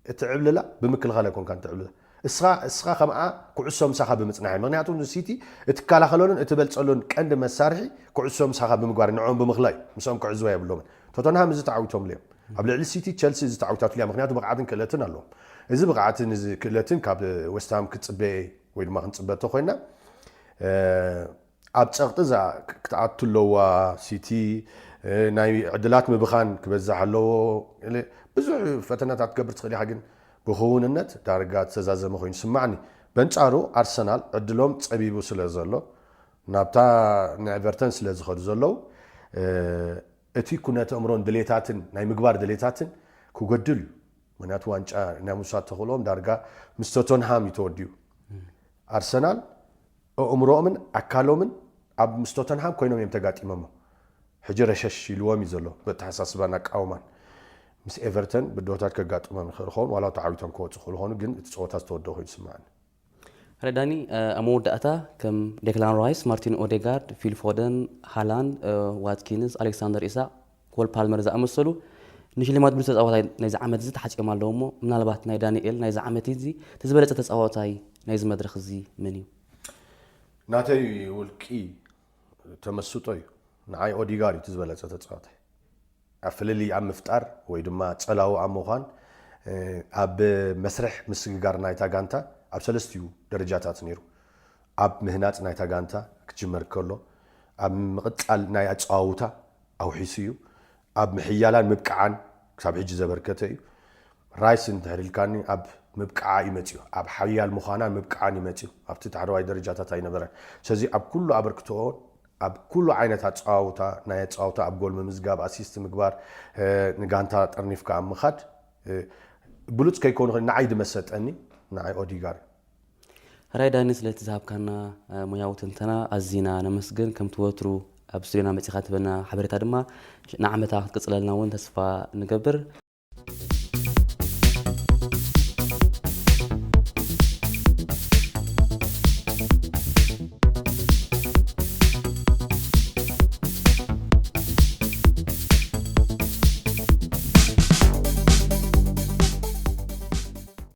እቲ ዕብልላ ብምክልኻል ኣይኮንካን ትዕብልላ። እስኻ እስኻ ከምኣ ኩዕሶ ምሳኻ ብምፅናሕ እዩ። ምክንያቱ ንሲቲ እትከላኸለሉን እትበልፀሉን ቀንዲ መሳርሒ ኩዕሶ ምሳኻ ብምግባር ንዕኦም ብምኽላይ ምስኦም ክዕዝዋ የብሎምን። ቶተንሃም እዚ ተዓዊቶምሉ እዮም። ኣብ ልዕሊ ሲቲ ቸልሲ እዚ ተዓዊታትሉ እያ። ምክንያቱ ብቕዓትን ክእለትን ኣለዎም። እዚ ብቕዓትን እዚ ክእለትን ካብ ዌስትሃም ክትፅበ ወይ ድማ ክንፅበ እንተኮይና ኣብ ፀቕጢ እዛ ክትኣቱ ኣለዋ። ሲቲ ናይ ዕድላት ምብኻን ክበዝሕ ኣለዎ። ብዙሕ ፈተናታት ትገብር ትኽእል ኢኻ፣ ግን ብክውንነት ዳርጋ ዝተዛዘመ ኮይኑ ይስማዕኒ። በንጻሩ ኣርሰናል ዕድሎም ጸቢቡ ስለ ዘሎ ናብታ ንኤቨርተን ስለ ዝኸዱ ዘለዉ እቲ ኩነተ እምሮን ድሌታትን ናይ ምግባር ድሌታትን ክጎድል እዩ። ምክንያቱ ዋንጫ ናይ ምውሳድ ተኽእሎም ዳርጋ ምስ ቶተንሃም እዩ ተወዲኡ። ኣርሰናል ኣእምሮኦምን ኣካሎምን ኣብ ምስ ቶተንሃም ኮይኖም እዮም ተጋጢሞሞ። ሕጂ ረሸሽ ኢልዎም እዩ ዘሎ ብኣተሓሳስባን ኣቃውማን። ምስ ኤቨርተን ብድሆታት ከጋጥሞም ይኽእል ኸውን ዋላ ተዓዊቶም ክወፁ ክኽእሉ ኾኑ ግን እቲ ፀወታ ዝተወደኦ ኮይኑ ይስምዓኒ። ረዳኒ ኣብ መወዳእታ ከም ዴክላን ራይስ፣ ማርቲን ኦዴጋርድ፣ ፊል ፎደን፣ ሃላንድ፣ ዋትኪንስ፣ ኣሌክሳንደር ኢሳቅ፣ ኮል ፓልመር ዝኣመሰሉ ንሽልማት ብሉፅ ተፃዋታይ ናይዚ ዓመት እዚ ተሓፂኦም ኣለዉ እሞ ምናልባት ናይ ዳንኤል ናይዚ ዓመት እዚ እቲ ዝበለፀ ተፃዋታይ ናይዚ መድረክ እዚ መን እዩ? ናተይ ውልቂ ተመስጦ እዩ። ንዓይ ኦዲጋር እዩ እቲ ዝበለጸ ተጻዋታይ። ኣብ ፍልልይ ኣብ ምፍጣር ወይ ድማ ጸላዊ ኣብ ምዃን፣ ኣብ መስርሕ ምስግጋር ናይታ ጋንታ ኣብ ሰለስቲኡ ደረጃታት ነይሩ። ኣብ ምህናጽ ናይታ ጋንታ ክጅመር ከሎ፣ ኣብ ምቕጻል ናይ ኣጸዋውታ ኣውሒሱ እዩ። ኣብ ምሕያላን ምብቃዓን ክሳብ ሕጂ ዘበርከተ እዩ። ራይስ እንድሕር ኢልካኒ ኣብ ምብቃዓ እዩ መጺኡ፣ ኣብ ሓያል ምዃናን ምብቃዓን እዩ መጺኡ። ኣብቲ ታሕተዋይ ደረጃታት ኣይነበረን። ስለዚ ኣብ ኩሉ ኣበርክትኦን ኣብ ኩሉ ዓይነት ኣጸዋውታ፣ ናይ ኣጸዋውታ ኣብ ጎል ምምዝጋብ፣ ኣሲስት ምግባር፣ ንጋንታ ጠርኒፍካ ኣብ ምኻድ ብሉጽ ከይኮኑ ንዓይ ድመሰጠኒ ንዓይ ኦዲጋር። ራይ ዳኒ ስለቲ ዝሃብካና ሙያዊ ትንተና ኣዚና ነመስግን። ከምቲ ወትሩ ኣብ ስቱዲዮና መጺኻ ትበና ሓበሬታ ድማ ንዓመታ ክትቅጽለልና እውን ተስፋ ንገብር።